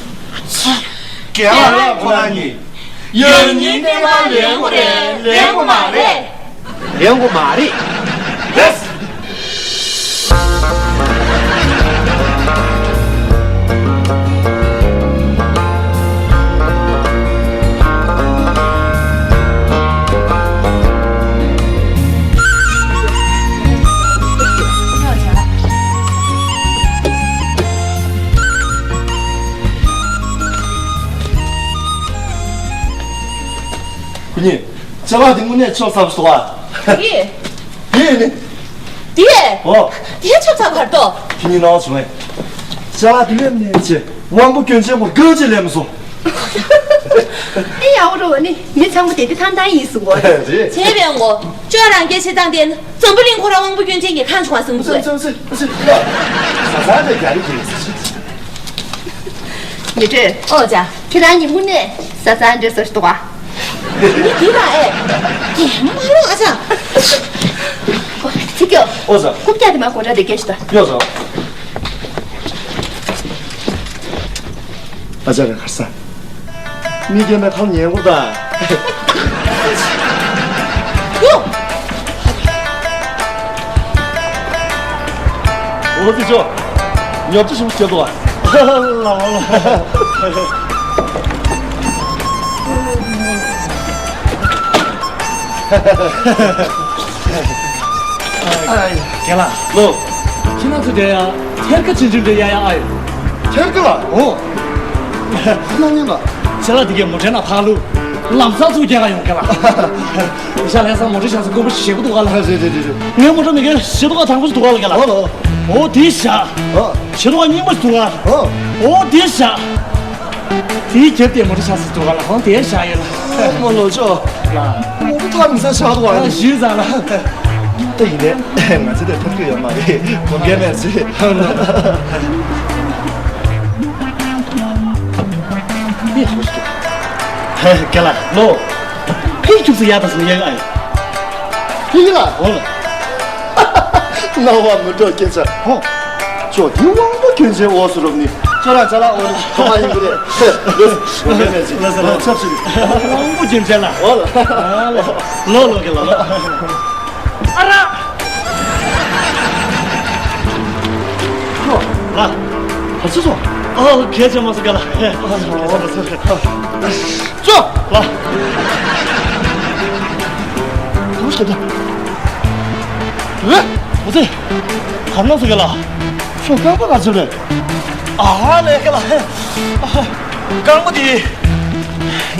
རྒན་ལགས་ཁོ་རང་གཉིས། ཡང་སྙིང་ལྟད་མོ་ལེན་དགོས་རེད་ལེན་དགོས་མ་རེད། ལེན་དགོས་མ་རེད། ལེས། ཁོ་གཉིས། ཅ་ལག་འདི་དངོས་གནས་ཆོབ་ཚ་པོ་ཞིག་འདུག་ཨ། ཡེ། ཡེ་ནི། དེ། ཨོ། དེ་ཆོབ་ཚ་གར་དོ། ཁྱེད་གཉིས་སྣང་བ་བྱུང་ངས། ཅ་ལག་འདི་ལེན་ནས་ཆེ་དབང་པོ་སྐྱོན་ཅན་པོ་དགོས་ཅི་ལེན་མི་སོང་། ཨེ་ཡག་པོ་འགྲོ་བ་ནི་མི་ཚང་མ་དེ་དེ་ཐང་ཐང་ཡིན་གསུང་གོ། རེད། བྱས་པའི་ངོ་། ཅོ་རང་སྐད་ཆ་བཏང་དེ་ན་འཛམ་བུ་གླིང་ཁོ་རང་དབང་པོ་སྐྱོན་ཅན་གྱི་ཁང་ཆུང་བ་གསུང་གོ། ཙི་ཙི་ཙི་ཙི། ས་ས་ནས་རྒྱ་རིགས་ཀྱི། མི་སྤྲོད། ཨོ་ཅག་ཁྱོད་རང་ཉིན་གུང་ནས་ས་ས་འདྲེ་ཟེར་འདུག་ག་ངས་འདི་ལ་ཨེ། དེ་མ་རེད་ཨ་ཅག་ཚིག་སྐྱོ། ཨོ་ཟེར། རྐུབ་བཀྱག་དེ་མ་གོ་འདྲ་དེ་སྐད་ཆ་ད། ཡོད་ཟེར། ཨ་ཅག་ག་གར་ས། མི་རྒན་པའི་ཁམས་ཉལ་གོ་ད། ཡོ། འོ་ཙི་ཅོ། ཉོབ་ཅི་ཞིམ་སྐྱོ་དོ། ལ་ལ་ལ། རྒན་ལགས། ལོ། ཁྱེད་རང་ཚོ་འདྲ་ཡ། ཐེར་ཀ་ཆུང་ཆུང་འདྲ་ཡ་ཡ་ཨ་ཡོད། ཐེར་ཀ་ལ། ཨོ། ཁྱེད་རང་ཡིན་ལ། ཅ་ལག་འདི་གའི་མོ་ཊའི་ནང་ཕག་ལུག་ལམ་སང་ཚུར་རྒྱག་ག་ཡོང་རྒན་ལགས། ཨི་ཤ་ལྷ་ས་མོ་ཊ་ཤག་ས་དགོན་པ་ཞེ་པོ་འདུག་ག་ལ། རེད་རེད་རེད་རེད། ངའི་མོ་ཊ་མི་གའི་ཞེ་ཏོག་ག་དང་པོ་ཞིག་འདུག་ག་ལ་རྒན་ལགས། ཨོ་ལོ། ཨོ་དེ་ཤ། ཨོ། ཞེ་ཏོག་ག་རྙིང་པ་ཞིག་འདུག་ག་ཨོ། ཨོ་དེ་ཤ། དེའི་ཁྱེར་ཏེ་མོ་ཊ་ཤག་ས་འདུག་ག་ལ་ཧོང་དེ་ཤ་ཡོད་ལ། ཨོ་མོ་ལོ་ཅོ། ལ། མོ་ཊ་ཐག་མི་ས་ཤག་འདུག་ག་ཨ་ལ། ཞུས་ཙང་ལ། ད་ཡིན་ནས་ང་ཚོ་དེ་ཐབས་སྐྱོ་ཡོད་མ་རེད་དགོངས་འགལ་མེད་ཟེར། ཧེ་རྒན་ལགས་ལོ། ཕིག་ཁྱུག་ཙི་ཡག་ད་སོང་ཡ་ཡ་ཨ་ཡ། ཕིག་ལ། འོ་ལ། སྣང་བ་མི་འགྲོ་སྐད་ཆ། ཧོ། ཅོ་དེ་དབང་པོ་སྐྱོན་ཅན་འོག་སུ་རུབ་ནི་ཅོ་ར་ཅ་ལག་འོག་ནི་ཁོ་མ་ཡིན་གི་རེད། ལོ་ལོ་ལོ་ལོ་ཆབ་སྲིད། དབང་པོ་སྐྱོན་ཅན་ལ། འོ་ལ། ལོ་ལོ་གི་ལ་ལོ། ཨ་ར། ལོ། ལ། ཨ་ཙི་ཙོ། ཨོ་གལ་ཆེ་མ་སོང་ག་ལ། ཨ་ཙི་ཙོ། ལ། ཨོ་ཤེ་ད། རེད། ཨོ་ཙི། གར་ན་སོང་ག་ལ། ཤོ་རྐང་པ་ག་ཚོད་རེད། ཨ་ལས་ག་ལ། རྐང་པ་དེ།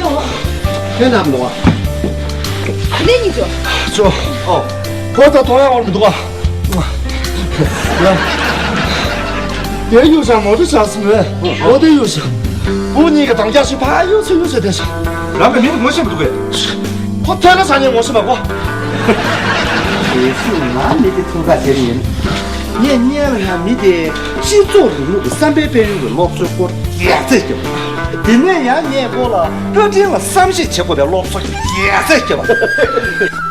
ཡོང་། ཁྱོད་ནམ་འདུག་ཨ། ཨ་ནེ་གཉིས་ཚོ། ཅོ། ཨོ། ཁོ་ད་དོ་ཡང་འོར་མི་འདུག་ཨ། ཡ། དེ་གཡུག་བཞག་མོ་ཏོ་བཞག་སོང་བས། འོ་དེ་གཡུག་བཞག་བུ་གཉིས་ཀྱི་དང་རྒྱ་ཞིག་ཕ་གཡུག་ཚུར་གཡུག་ཟེར་དེ་བཞག་རང་གི་མི་ངོ་ཤེས་མི་འདུག་གས། ཁོ་ཐོས་ན་ས་ནས་ངོ་ཤེས་མ་གོ། དེ་སུ་ང་མི་དེ་ཐུག་ག་ཟེར་ཡིན། ངས་སྔོན་ལ་ཡང་མི་དེ་སྤྱི་ཚོགས་རིང་ལུགས་ཀྱི་བསམ་པའི་དཔལ་ཡོན་གྱི་སློབ་གསོའི་སྐོར་ཡག་ཚད་སྐྱོ། དེ་ནས་ཡང་ངས་ཁོ་ལ་བཀའ་དྲིན་ལ་བསམ་ཤེས་བྱེད་དགོས་པའི་སློབ་གསོ་ཡག་ཚད་སྐྱོ།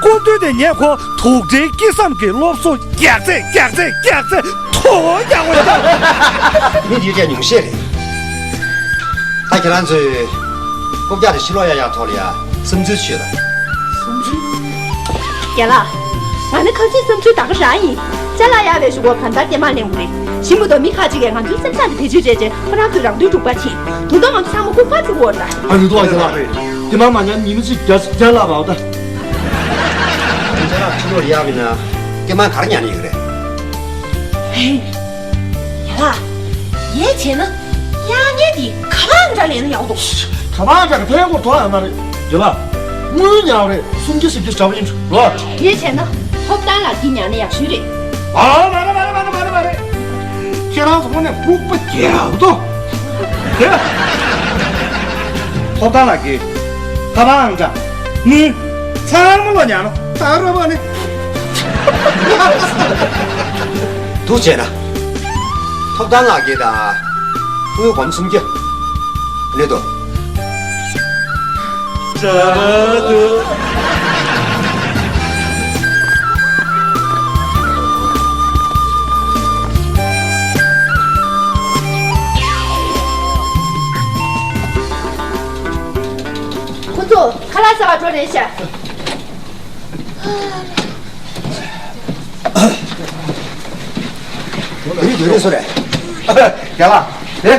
སྐུ་མདུན་དེ་ངས་ཁོ་དུག་སྦྲེལ་སྐྱེས་སམ་གྱི་སློབ་གསོ་རྒྱག་ཚད་རྒྱག་ཚད་རྒྱག་ཚད་ཐོ་རྒྱག་དགོས་ཀྱང་། མི་འདིའི་སྐད་ཉུང་ཤས་རེད། ད་ཁྱེད་རང་ཚོས་རྐུབ་བཀྱག་དེ་ཕྱི་ལོགས་ཡར་ཡར་ཐོག་ལ་ཡ་བསམ་ཚུལ་བྱོས་ལ། བསམ་ཚུལ། རྒན་ལགས། ང་ནི་ཁ་ཤས་བསམ་ཚུལ་ད་ག་རང་ཡིན། ཅ་ལག་ཡར་བས་ཞུ་གོ་གང་ལྟར་སྐྱེས་མ་ལེན་དགོས་རེད། ཞིམ་པོ་དང་མི་ཁ་ཅིག་གིས་ང་ཚོའི་སེམས་བཟང་དེ་བེད་སྤྱོད་བྱས་རྗེས་ཁོ་རང་ཚོའི་རང་དོན་སྒྲུབ་པ་བྱེད། དུང་དང་ང་ཚོ་ཚང་མ་ལྐུགས་པ་བྱེད་དགོས་རེད་ད། ཨ་རི་ཏོ་ཨ་ཅ་ལགས་རེད། དེ་མ་མ་ཉམས་ཉི་མ་གཅིག་རྒྱ་རྒྱ་ལགས་མ་འོ་ད། ཅ་ལག་ཕྱི་ལོགས་ཡར་བས་ན་སྐྱེས་མ་གར་ཉར་ནི་ཡོད་རེད། ཧེ། ཡ་ལགས། ངས་བྱས་ན། ཡ་ངས་འདི་ག་པང་འདྲ་ལེན་ན་ཡག་འདུག་ག་པང་འདྲ་གི་ཕན་སྐོར་དོ་ཡང་མ་རེད། རྒན་ལགས། དངུལ་ཉར་རེད། སུམ་བརྒྱ་བཞི་བརྒྱ་འདྲ་པོ་ཡིན་འགྲོ། ངས་བྱས་ན་ཐོབ་ཐང་ལགས་ཀྱིས་ཉར་ན་ཡག་ཤོས་རེད། ཨ་མ་རེད་མ་རེད་མ་རེད་མ་རེད་མ་རེད། ཁྱེད་རང་ཚོ་དངོས་གནས་ལྐུགས་པ་རྒྱག་འདུག་དེ། ཐོབ་ཐང་ལགས་ཀྱིས་ག་པང་འདྲ། དངུལ། ཚང་མ་ལོ་ཉར་ནོ་ད་རོ་བ་ནི། ཐུགས་རྗེ་ཆེ་ན། ཐོབ་ཐང་ལགས་ཀྱིས་དང་། དངུལ་སྒོར་མོ་སུམ་བརྒྱ། ལེ་དོ། ཁོ་ཚོ་ཁ་ལག་ཟ་བར་འགྲོ་རན་ཤག་མི་དེ་རེད་སུ་རེད། རྒན་ལགས། དེ།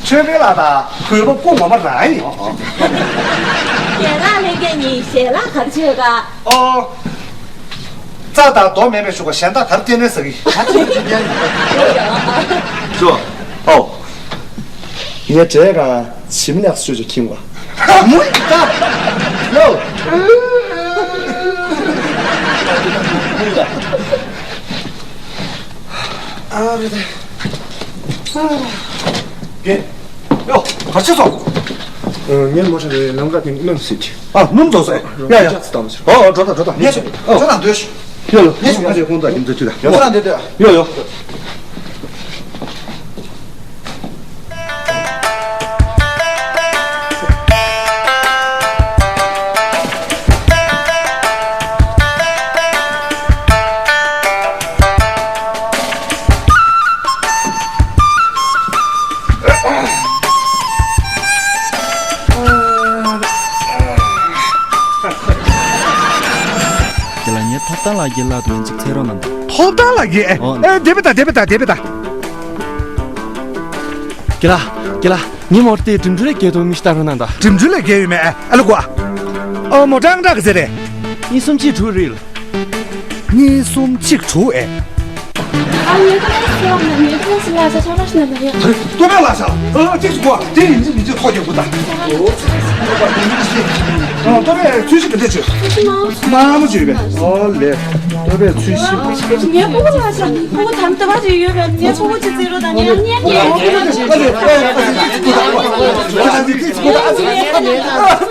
ཆོས་འཕེལ་ལགས་དང་གུས་པ་སྐུ་ངོ་མ་རང་ཡིན། རྒན་ལགས་ལྷན་རྒྱས་གཉིས་ཞལ་ལག་ག་རེ་མཆོད་ག་ཨོ། རྩྭ་དང་རྡོ་མེད་པའི་ཞོགས་པ་གཞན་དག་ག་རེ་སྟེར་ནས་ཟ་གི་ཅོ། ཨོ། ངས་བྲེལ་གང་། བྱིམ་ལེགས་སུ་ཅོ་ཁྱིམ་བ། མུ་ཡི་ད། ལོ། ཨ་རེད་དེ། རྒན། ཡོ། ག་ཚོད་སོང་། ངའི་མོ་ཊ་རེད་ལམ་ཁ་དེ་སྣུམ་ཟེར་གྱི། ཨ་སྣུམ་རྫོགས་སོང་། ཡ་ཡ། ཅག་ཙི་བཏང་མ་ཟེར། ཨོ་ཨོ་འགྲོ་དང་འགྲོ་དང་། ངས་ཚོད་ཨོ་ཁྱོད་དང་སྡོད་ཤོག་ཡོ་ཡོ། ངས་ཚོད་ཁ་ཆེ་ཁོང་དང་རྒྱུ་མཚན་ཅི་ལ། ཡོ་ཁྱོད་དང་སྡོད་སྡོད། ཡོ་ཡོ། ཐོབ་ཐང་ལགས་ཀྱི་ལག་ཏུ་ཡིན་ཅིག་འཚོལ་རོགས་གནང་དང་། ཐོབ་ཐང་ལགས་ཀྱི། ཨོ། ཨེ། དེ་བས་ད། དེ་བས་ད། དེ་བས་ད། རྒན་ལགས། རྒན་ལགས། ངའི་མོར་དེ་འགྲིམ་འགྲུལ་ལས་བརྒལ་དུ་མི་ཞིག་ལྟ་རོགས་གནང་དང་། འགྲིམ་འགྲུལ་ལས་བརྒལ་ཡོད་མེད། ཨ་ལ་གོ། ཨོ། མོ་ཀྲང་ཀྲང་གི་ཟེར་རེད། གཉིས་གསུམ་གཅིག་དྲུག་རེད། གཉིས་གསུམ་གཅིག་དྲུག་ཨེ། ཨ་ནི་ཁ་ལག་ཟེར་བ་ན་ནི་ཁ་ལག་ཟེར་ལྷག་ཤ་ན་ན་ཡ། ལྟོ་བས་ལ་ཤ། ཨ། གཅིག་སུ་གོ། དེ་ཡིན་གཅིག་མིན་གཅིག་ཐོག་རྒྱག་དགོས་ད། ལྟོ་བས་ཚུལ་ཤིག་གི་འདྲ་བྱོས། མ་མོ་བྱོས་པས། ཨོ་ལེ། ལྟོ་བས་ཚུལ་ཤིག་ངའི་ཕྲུ་གུ་ལ་ཤ། ཕྲུ་གུ་དམ་ལྟ་བ་ཅིག་ཡོད་པས། ངའི་ཕྲུ་གུ་ཅིག་བརྩི་རོགས་དང་། ངའི་གཉེན་ཉེ།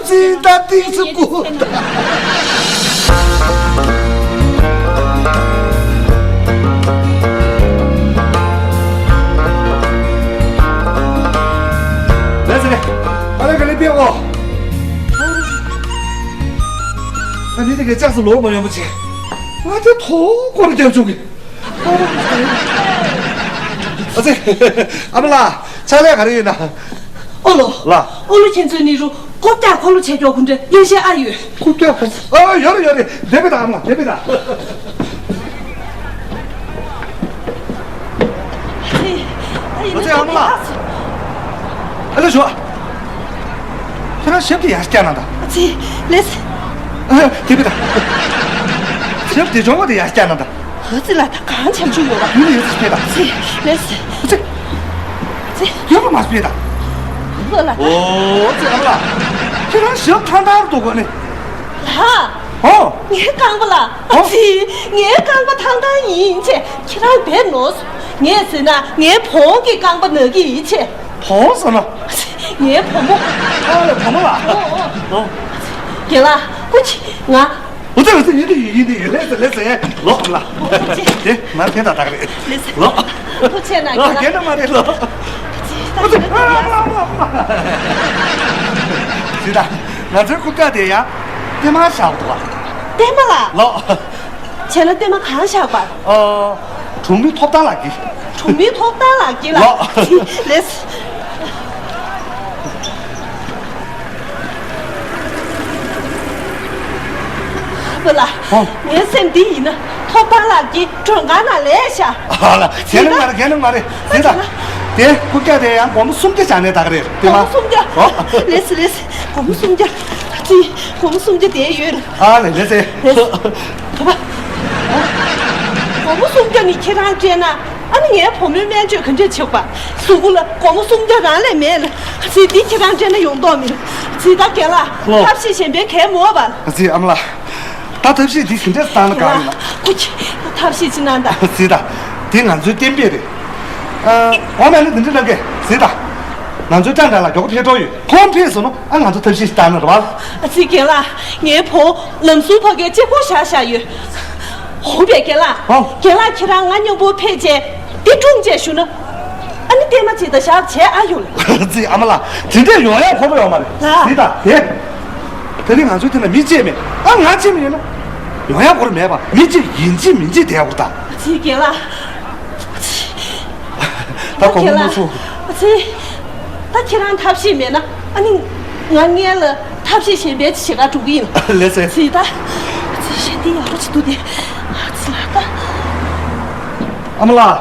ཙི་ད་ཏིག་ཙི་ཀུ། ལགས་སེ། ཨ་ལེ་ག་ལེ་པེ་ཨོ། ཨ་ནི་དེ་གའི་ལྕགས་སུ་ལོག་མ་ཡོང་པ་བྱེད། ང་དེ་ཐོག་སྐོར་རྒྱབ་བཅུག་གི། ཨ་ཙི། ཨ་མ་ལགས། ཕྱག་ལས་ག་རེ་ཡིན་ན། ཨོ་ལོ། ལགས། ཨོ་ལོ། ཁྱེད་ཚོའི་ནི་རུ་རྐུབ་བཀྱག་འཁོར་ལོ་བྱས་ཀྱོག་གུ་འདྲ་ཡོད་ཤེས་ཨ་ཡོད། རྐུབ་བཀྱག་འཁོར་ལོ། ཨ། ཡོད་རེད་ཡོད་རེད། བསྡད་པའི་ད་ཨ་མ་ལགས། བསྡད་པའི་ད། ཨ་ཙི། ཨ་མ་ལགས། ཨ་ལེ་ཞོ། ཁྱེད་རང་ཞབས་དེ་ཡར་བཀྱག་ན་ད། ཨ་ཙི། ལེས། ཨ། དེ་བས་ད། ཞབས་དེ་གྱོང་བ་དེ་ཡར་བཀྱག་ན་ད། ཨ་ཙི་ལ་ད་གང་བྱ་བཅུག་ཡོད་པ། ཡུལ་ཡོད་ཚེ་ཕེ་ད། ཨ་ཙི། ལེས། ཨ་ཙི། ཨ་ཙི། ཡོད་པ་མ་ཕེ་ད། ཨ་ལ་ད། ཨོ་ཙི་ཨ་མ་ལགས། ཁྱེད་རང་ཞབས་ཐང་ཐང་རུ་འདུག་གོ་ནི། ལགས། ཨོ། ངའི་རྐང་པ་ལགས། ཨ་ཙི། ངའི་རྐང་པ་ཐང་ཐང་ཡིན་ཅེས་ཁྱེད་རང་འབད་ནོ། ངས་ཟེར་ན་ངའི་བུ་མོ་གི་རྐང་པ་ན་གི་ཡིན་ཅེས། བུ་མོ་ཟེར་ན། ངའི་བུ་མོ། ཨ་ལེ་བུ་མོ་ལགས། ཨོ་ཨོ། ཨོ། རྒན་ལགས་སྐུ་མཁྱེན། ང་། འོ་ཙི་འོ་ཙི། ཡིན་དེ་ཡིན། ཡིན་དེ་ཡིན། ལེས་སེ་ལེས་སེ། ལོག་ཨ་མ་ལགས། ཨོ་ཙི། དེ་ང་ཕན་ད་ད་ག་རེད། ལེས་སེ། ལོག་ཐུགས་རྗེ་གནང་། ཨ། རྒན་ལགས། རྒན་ལགས་མ་རེད་ལོག་ཨོ་ཙི། ཨ་མ་ལགས། ཨ་མ་ལགས། ཟེར་ད། ང་ཚོའི་རྐུབ་བཀྱག་དེ་ཡང་ལྟད་མོ་བཞག་འདུག་པ། ལྟད་མོ་ལགས། ལོག་ཁྱེད་ལ་ལྟད་མོ་གང་བཞག་པ། ཨ། གྲོང་མི་ཐོབ་ཐང་ལགས་ཀྱིས། གྲོང་མི་ཐོབ་ཐང་ལགས་ཀྱིས་ལགས། ལོག་ལེས། པ་ལགས། ཨོ། ངའི་སེམས་འདི་ཡིན་ན་ཐོབ་ཐང་ལགས་ཀྱིས་མགྲོན་ཁང་ནང་ལས་བཞག་ཨ་ལ། གལ་ནི་མ་རེད། གལ་ནི་མ་རེད། ཟེར་ད། དེ་རྐུབ་བཀྱག་དེ་ཡང་སྒོར་མོ་སུམ་བརྒྱ་བཞག་ནས་ད་ག་རེད། ལྟད་མོ། སྒོར་མོ་སུམ་བརྒྱ། ཨོ། ལེས་ལེས། སྒོར་མོ་སུམ་བརྒྱ། ཅི། སྒོར་མོ་སུམ་བརྒྱ་དེ་ཡོད་རེད། ཨ་ལེ་ལེས་ཟེར། ལེས། ཨོ། སྒོར་མོ་སུམ་བརྒྱ་ནི་ཁྱེད་རང་སྤྲད་ན། ཨ་ནི་ངའི་བུ་མོའི་སྨན་བཅོས་ག་འདྲས་བྱེད་པ། གཟུགས་པོ་ལ་སྒོར་མོ་སུམ་བརྒྱ་རང་ལས་མེད་ལ། ཨ་ཙི། འདི་ཁྱེད་རང་སྤྲད་ན་ཡོང་མདོག་མི་འདུག་ཨ་ཙི། ད་རྒན་ལགས། ཨོ། ཐབས་ཤེས་གཞན་པ་གང་ཡང་མེད་པ། ཨ་ཙི། ཨ་མ་ལགས། ད་ཐབས་ཤེས་འདི་ག་འདྲས་བཏང་ན་དགའ་ཡོད་ན། ཁོ་ཁྱེད་ཐབས་ཤེས་ཅིག་གནང་དང་། ཨ་ཙི། ད་འདི་ང་ཚོའི་གཏན་འབེབས་རེད། ཨ། འོ་མ་ལགས། འདི་འདྲ་གནང་གི། ཨ་ཙི། ད་ང་ཚོའི་ཀྲང་ཀྲང་ལགས་མགྱོགས་པོ་ཕེབས་འགྲོ་ཡོད། ཁོང་ཕེབས་སོང་ན་ཨ་ང་ཚོ་ཐབས་ཤེས་ཤིག་བཏང་ན་རེད་པ། ཨ་ཙི། རྒན་ལགས། ངའི་བུ་ལམ་སང་ཕ་གིར་གཅིག་པོ་བཞག་བཞག་ཡོད། འོང་པས་རྒན་ལགས། ཨོ། རྒན་ལགས་ཁྱེད་རང་ང་མཉམ་པོ་ཕེབས་བྱས་འདི་སྲུང་བྱས་བཞུགས་ན། ཨ་ནི་ལྟད་མོ་ཅིག་ད་བཞག་བྱས་ཨ་ཡོང་ལ། ཨ་ཙི། ཨ་མ་ལགས། དེ་འདྲས་ཡོང་ཡག་ཁོམ་པ་ཡོད་མ་རེད། ལགས། ཟེར་ད། དེ་དེ་རིང་ང་ཚོའི་དེ་ན་མི་གཅིག་མེད། ཨ། ང་གཅིག་མ་ཡིན་ན་ཡོང་ཡག་ཁོམ་པ་མེད་པ། མི་གཅིག་ཡིན་གཅིག་མིན་གཅིག་བསྡད་དགོས་ད། ཨ་ཙི། རྒན་ལགས། ད་དགོངས་པ་མ་ཚོམ། ཨ་ཙི། ད་ཁྱེད་རང་ཐབས་ཤེས་མེད་ན། ཨ་ནི་ང་སྔོན་ལ་ཐབས་ཤེས་གཞན་པ་ཅིག་བྱེད་གར་འགྲོ་གི་ཡིན། ལགས་སེ། ཨ་ཙི། ད། ཨ་ཙི། ཞེ་འདི་ཡག་པོ་ཅིག་འདུག་སྟེ། ཨ་ཙི་ལགས་ད། ཨ་མ་ལགས།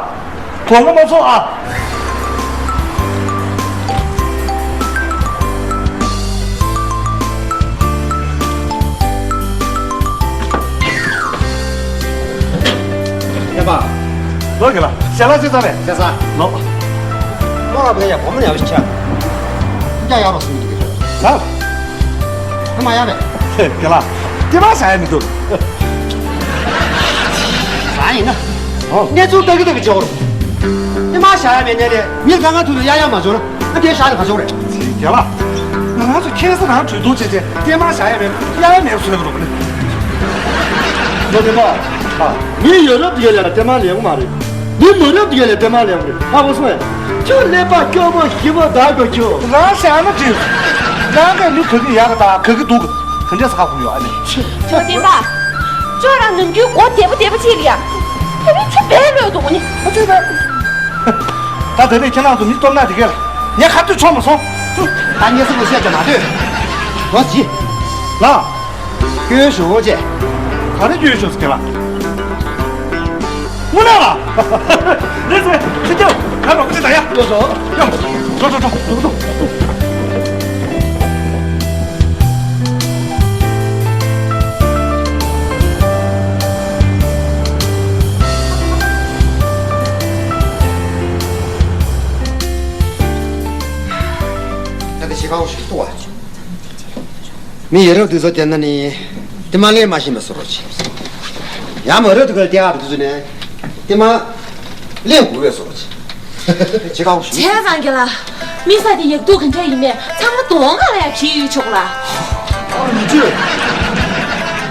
དགོངས་པ་མ་ཚོམ་ཨ། ཡ་པ། ལོ་གི་ལ། ཞལ་ལག་ཅི་ཙམ་རེད། ཞལ་ལག་ལོ། ལོ་ལ་བས་ཡ་སྒོར་མོ་ཡག་པོ་ཞིག་ཆགས། ཀྱང་ཡག་པོ་སོང་གི་རེད། ལ། ཧ་མ་ཡ་བས། གི་ལ། ལྟད་མོ་བཞག་ཡ་མི་འདུག་རང་ཡིན་ན། ཨོ། གནས་ཚུལ་ལྟ་གི་ལྟ་གི་བྱེད་འོར། ལྟད་མོ་བཞག་ཡ་མེད་ནས་ནས་མི་ལྷང་ངེ་ཐུག་ལ་གཡར་ཡ་མ་བྱུང་ན། ཨ། དེ་བཞག་ནས་ག་བྱུང་རེད། གི་ལ། ང་རང་ཚོ་ཁྱད་མཚར་རང་གྲོས་བསྡུར་བྱས་བྱས་ལྟད་མོ་བཞག་ཡ་མེད་ན་གཡར་ཡ་མེད་བཟོས་པ་རེད་པ་ནི། ལོ་དེ་མ། ཨ། མི་ཡོད་རབས་དེ་ག་ལས་ལ་ལྟད་མོ་ལེན་གི་མ་རེད། མི་མ་རབས་དེ་ག་ལས་ལྟད་མོ་ལེན་གི་རེད། ཧ་གོ་སོང་ངས། ཁྱོད་ཀླད་པ་སྐྱོ་པོ་ཞིམ་པོ་འདྲ་གོ་ཁྱོད། རང་བཞག་ན་འགྲིག་རང་གིས་མི་ག་གི་ཡག་ག་དང་ག་གི་སྡུག་ག་ག་འདྲས་ཧ་གོ་ཡོད་ཨ་ནི། ཁྱོད་བདེན་པ། ཁྱོད་རང་ནམ་རྒྱུན་མགོ་བདེ་པོ་བདེ་པོ་ཅིག་ལ་ཡ། དེ་རིང་ཁྱོད་དཔེ་ལོས་འདུག་ནི། ཨ་ཙི་ད། ད་དེ་རིང་ཁྱེད་རང་ཚོ་མི་སྟོབས་ན་དེ་ག་ལ་ངས་ཁ་གཏད་ཆོག་མ་སོང་། ད་ངས་སུ་ལ་བཤད་ཀྱང་མ་འདོད། ལོ་ཟི། ལ། སྐྱོན་ཞུ་བོ་ཅེ། ག་རེ་བརྗོད་ཆོག་ཟེར་ལ། དངོས་གནས་ལ། རེད་ཟེར། ཁྱེད་ཀྱང་ང་རོགས་ཅི་ད་ཡ། ཡོད་སོ། ཡོ། འགྲོ་འགྲོ་འགྲོ་འགྲོ་འགྲོ། ད་དེ་ཞིག་ག་འོ་ཞིག་ཏུ་བ། མི་ཡ་རབས་དེ་ཚོ་བལྟས་ན་ནི། དེ་མ་ལས་མ་ཤེས་མ་སོ་རོ་ཆེ། ཡ་མ་རབས་དེ་ག་བལྟས་ཨ་དེ་ཚོ་ནས། དེ་མ་ལས་འགུལ་བས་སོ་རོ་ཆེ། ཅི་ག་འོ་ཞིག་བྱས་ཙང་གི་ལ། མི་ས་དེ་ཡག་སྡུག་ག་འདྲ་ཡིན་མེད་ཚང་མ་གདོང་ཁ་ལ་ཡ་བྲིས་ཡོད་ཆོག་ལ། ཨ་མི་ཅི།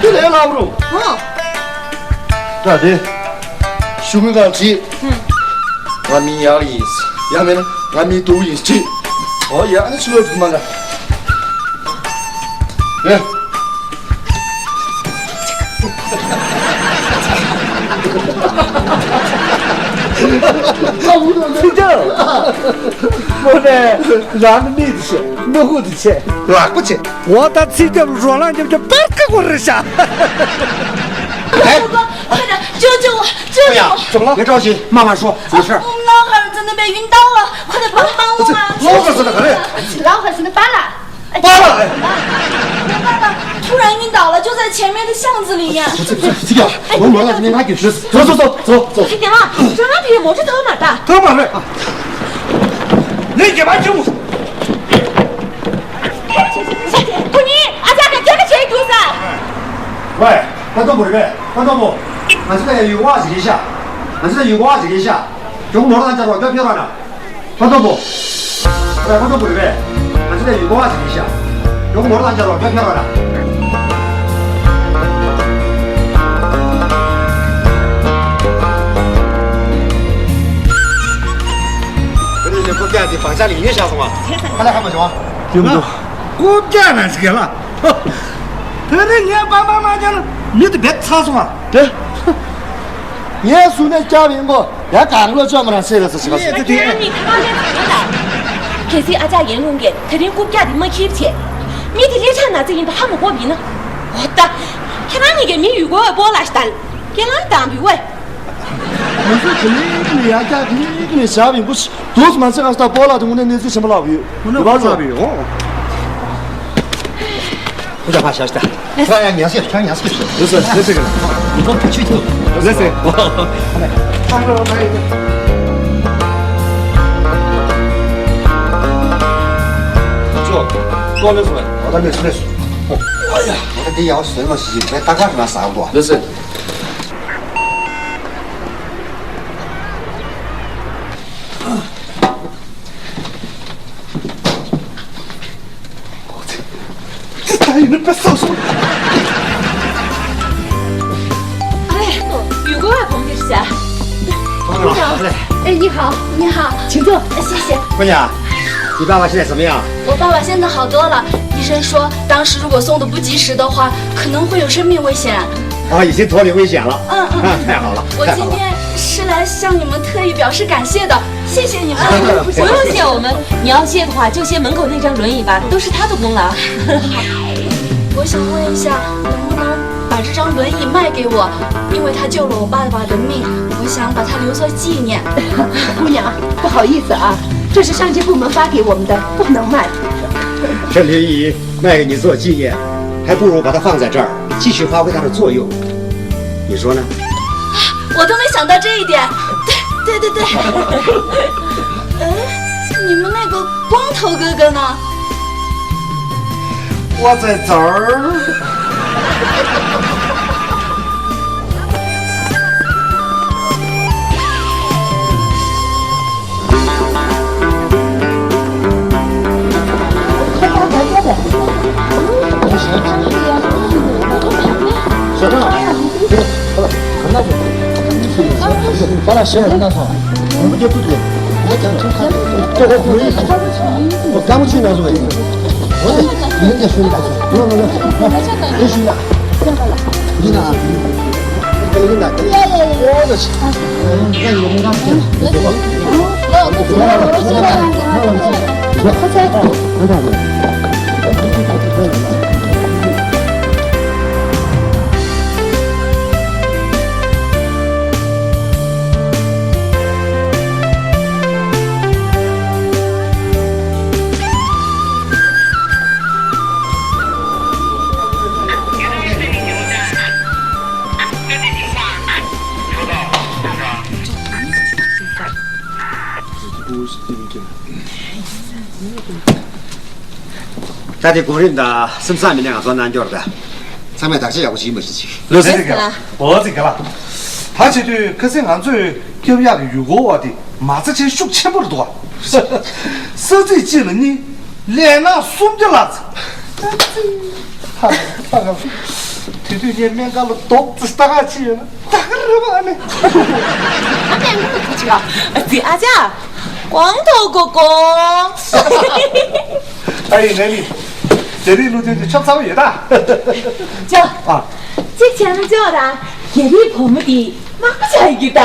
དེ་ལས་ལབ་རུང་། ཧོ། ད་དེ། ཞུ་མི་གང་བྲིས། ང་མི་ཡག་ཡིན། ཡང་མིན་ན་ང་མི་སྡུག་ཡིན་ཅི། ཨོ་ཡ་ཨ་ནི་ཆུ་ལོག་ཐུབ་མ་ལ། ཡ། ཚིག་ཅང་། མོ་ནས་རང་མི་དེ་བྱས་མི་ཧུ་དེ་བྱས། ལག་པ་བྱས། འོ་ད་ཚིག་རྒྱབ་རོ་ལངས་རྒྱབ་རྒྱབ་པར་ཀ་གོ་རེ་ཤ། ཨེ། ཁྱོད་ཀྱིས་ཅོ་ཅོ་ཅོ་ཅོ། ཡ། ཅོ་ལ། ངས་ཀྲོག་ཞིག་མ་མ་ཤོ་ཟེར་ཤ། 老汉儿在那边晕倒了，快点帮帮我啊！老汉儿在那干啥？老汉儿在那扒拉。扒拉哎！我爸爸突然晕倒了，就在前面的巷子里面。这这这这，我我我那那那就是，走走走走走。哎，等啊，这那边我这头马大。头马瑞，你给完全。姑娘，俺家可真的谁丢噻？喂。 关东部这边，关东部，俺这边有个娃子给下，俺这边有个娃子给下，有个摩托车叫我不要漂亮了。关东部，在关东部这边，俺这边有个娃子给下，有个摩托车叫我不要漂亮了。这里的不干的，放下里面下是吗？他那还没什么？听不懂。 ཀོ་བཀྱག་ན་ཟིག་ལ། དེ་ནས་ངས་པ་མ་མ་བཀྱག་ན་མི་དེ་བེད་ཚ་སོང་ཨ། དེ། ངས་སུ་ནས་བཀྱག་ཡིན་གོ་ཡ་གང་ལོ་ཅོ་མ་རང་སེ་རེ་ས་ཞིག་ལ་སོང་། ཁྱེད་རང་གཉིས་ཁ་ལས་ཚ་ལ། གལ་སྲིད་ཨ་ཅག་ཡན་ལུང་གིས་དེ་རིང་ཀོ་བཀྱག་དེ་མ་ཁྱིབ་བྱས། མི་དེ་ལས་ཆགས་ན་ཚ་ཡིན་པ་ཧ་མ་གོ་བ་ཡིན་ན། འོ་ད། ཁྱེད་རང་གཉིས་ཀྱིས་མི་ཡུལ་གོ་བའི་པོ་ལ་ཞིག་ལྟ། ཁྱེད་རང་དང་བི་བས། མི་ཚོས་དེ་ལས་ཀྱི་ཡ་རྒྱ་དེ་ལས་ཀྱི་ཞབས་ཡིན་པོ་ཞིག་དུས་མ་ཚད་ང་ལྟ་པོ་ལ་དེ་དངོས་གནས་གནས་ཚུལ་ཆེན་པོ་ལབ་ཡོད། དངོས་གནས་པོ་ལབ་ཡོད། ཁོ་ཅག་ཕར་བཞག་ཤག་ཁྱེད་རང་ཡང་ཉལ་སེ་ཁྱེད་རང་ཉལ་སེ་ཤོག་ལེ་སེ་ལེ་སེ་གི་ལེ་སེ་ལེ་སེ། ཅོ། ཀོ་ལེ་སེ། ཨོ་ད་ལེ་སེ་ལེ་སེ། ཨོ་ཡ། ཨོ་ད་འདི་ཡག་པོ་བཟོས་མ་ཤེས་ཀྱི་མེད་ད་ག་རེ་ན་ཟ་འགོ། ལེ་སེ། ད་ཡིན་ན་དཔེ་བསགས་སོང་། ཨ་ལས། ཡུལ་སྐོར་བ་གོང་དེར་བྱ། 哎，你好，你好，请坐。谢谢。姑娘，你爸爸现在怎么样？我爸爸现在好多了，医生说，当时如果送的不及时的话，可能会有生命危险。啊，已经脱离危险了。嗯嗯。啊，太好了，我今天是来向你们特意表示感谢的，谢谢你们。不用谢我们，你要谢的话，就谢门口那张轮椅吧，都是他的功劳。我想问一下，能不能把这张轮椅卖给我？因为他救了我爸爸的命，我想把它留作纪念。姑娘，不好意思啊，这是上级部门发给我们的，不能卖。这轮椅卖给你做纪念，还不如把它放在这儿，继续发挥它的作用。你说呢？我都没想到这一点。对对对对对。哎，你们那个光头哥哥呢？我在这儿。 小张，这个，好了，很大声，咱俩谁也别大声，我们就不点，我讲，这个可以，我干不去那种，我得，你们得说一大声，不用，不用，不用，不许打，不许打，不许打。 ཁ་ཚ། ད་དེ་གོ་རིམ་དང་སེམས་བཟང་མི་སྣ་ང་ཚོ་རྣལ་འབྱོར་དང་། ཚང་མས་བདག་གཅེས་ཡག་པོ་བྱེད་མ་ཤེས་ཅིག་ལོས་ཟེར་གི་ལ། འོ་ཟེར་གི་ལ། ད་བྱེད་དུས་ཁ་སང་ང་ཚོས་སྐྱབས་གཡག་གི་ཡུལ་སྐོར་བ་དེ་མ་རྩ་ཆེན་ཤུགས་ཆེན་པོ་རེད་འདུག་བ། ས་ཚིགས་གཅིག་ལ་གཉིས། ལས་ནག་སུམ་བརྒྱ་ལྷག་ཙམ། དེ་དུས་ངས་སྨན་ཁང་ལ་རྡོག་ཙམ་ལྟ་ག་ཕྱིན་ཡོད་ན་ད་ག་རེད་པ་ཨ་ནི། ཨ་ཅག་ཨ་ཅག་ཀོང་ཐོག་གོ་ཀོང་། ཨ་ཡེ་ངས་ནི་རྒྱ་རིགས་ལུགས་མཐུན་གྱི་ཆབ་ཚ་བ་ཡོད་ད། ཅོ། ཨ། གཅིག་བྱས་ན་ཅོ་ར། རྒྱ་རིགས་བུ་མོ་འདི་དམག་པ་ཆགས་ཡི་ད།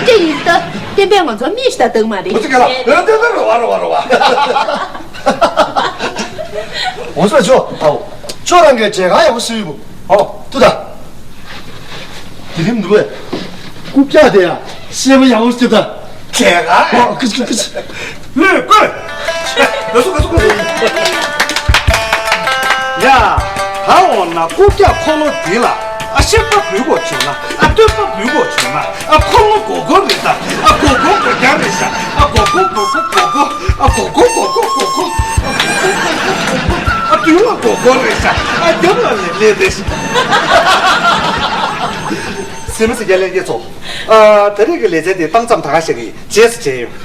ཅི་ཡིན་ད། བསྟན་པས་ང་ཚོ་མི་ཞིག་ད་འདུག་མ་རེད། འོ་ཙི་ག་ལ། རེ་རེ་རེ་རེ་བ་རེ་བ་རེ་བ། འོ་ཙི་ཅོ། ཨའོ། ཅོ་རང་གི་མཇལ་ཁ་ཡག་པོ་ཞུས་ཡོད་པོ། ཨོ། ཏུ་ད། དེ་རིང་འདུག་བས། རྐུབ་བཀྱག་དེ་ཡ་ཤེས་པ་ཡག་པོ་ཞིག་ད། དེ་ག་ཨོ་ཀི་ཀི་ཀི། ལུས་ཀོས། ག་སུ་ག་སུ་ག་སུ། ཡ། ད་འོ་ན་རྐུབ་བཀྱག་འཁོར་ལོ་འདི་ལ་ཨ་གཤེགས་པ་འབུལ་དགོས་བྱུང་ན་ཨ་སྟོན་པ་འབུལ་དགོས་བྱུང་ན་ཨ་འཁོར་ལོ་སྒོར་སྒོར་རེད་ད། ཨ་སྒོར་སྒོར་སྒོར་རྒྱག་རེད་ཤག་ཨ་སྒོར་སྒོར་སྒོར་སྒོར་སྒོར་སྒོར། ཨ་སྒོར་སྒོར་སྒོར་སྒོར་སྒོར་སྒོར། ཨ་སྒོར་སྒོར་སྒོར་སྒོར་སྒོར། ཨ་མདུན་ལ་སྒོར་སྒོར་རེད་ཤག་ཨ་རྒྱབ་ལ་ལེབ་ལེབ་རེད་ཤག་སེམས་སི་རྒྱ་ལས་རྒྱ་ཚོ། ཨ་ད་རེས་ཀྱི་ལེ་ཚན་འདི་བཏང་མཚམས་ད་ག་ཞིག་གི་རྗེས་སུ་མཇལ་ཡོང་།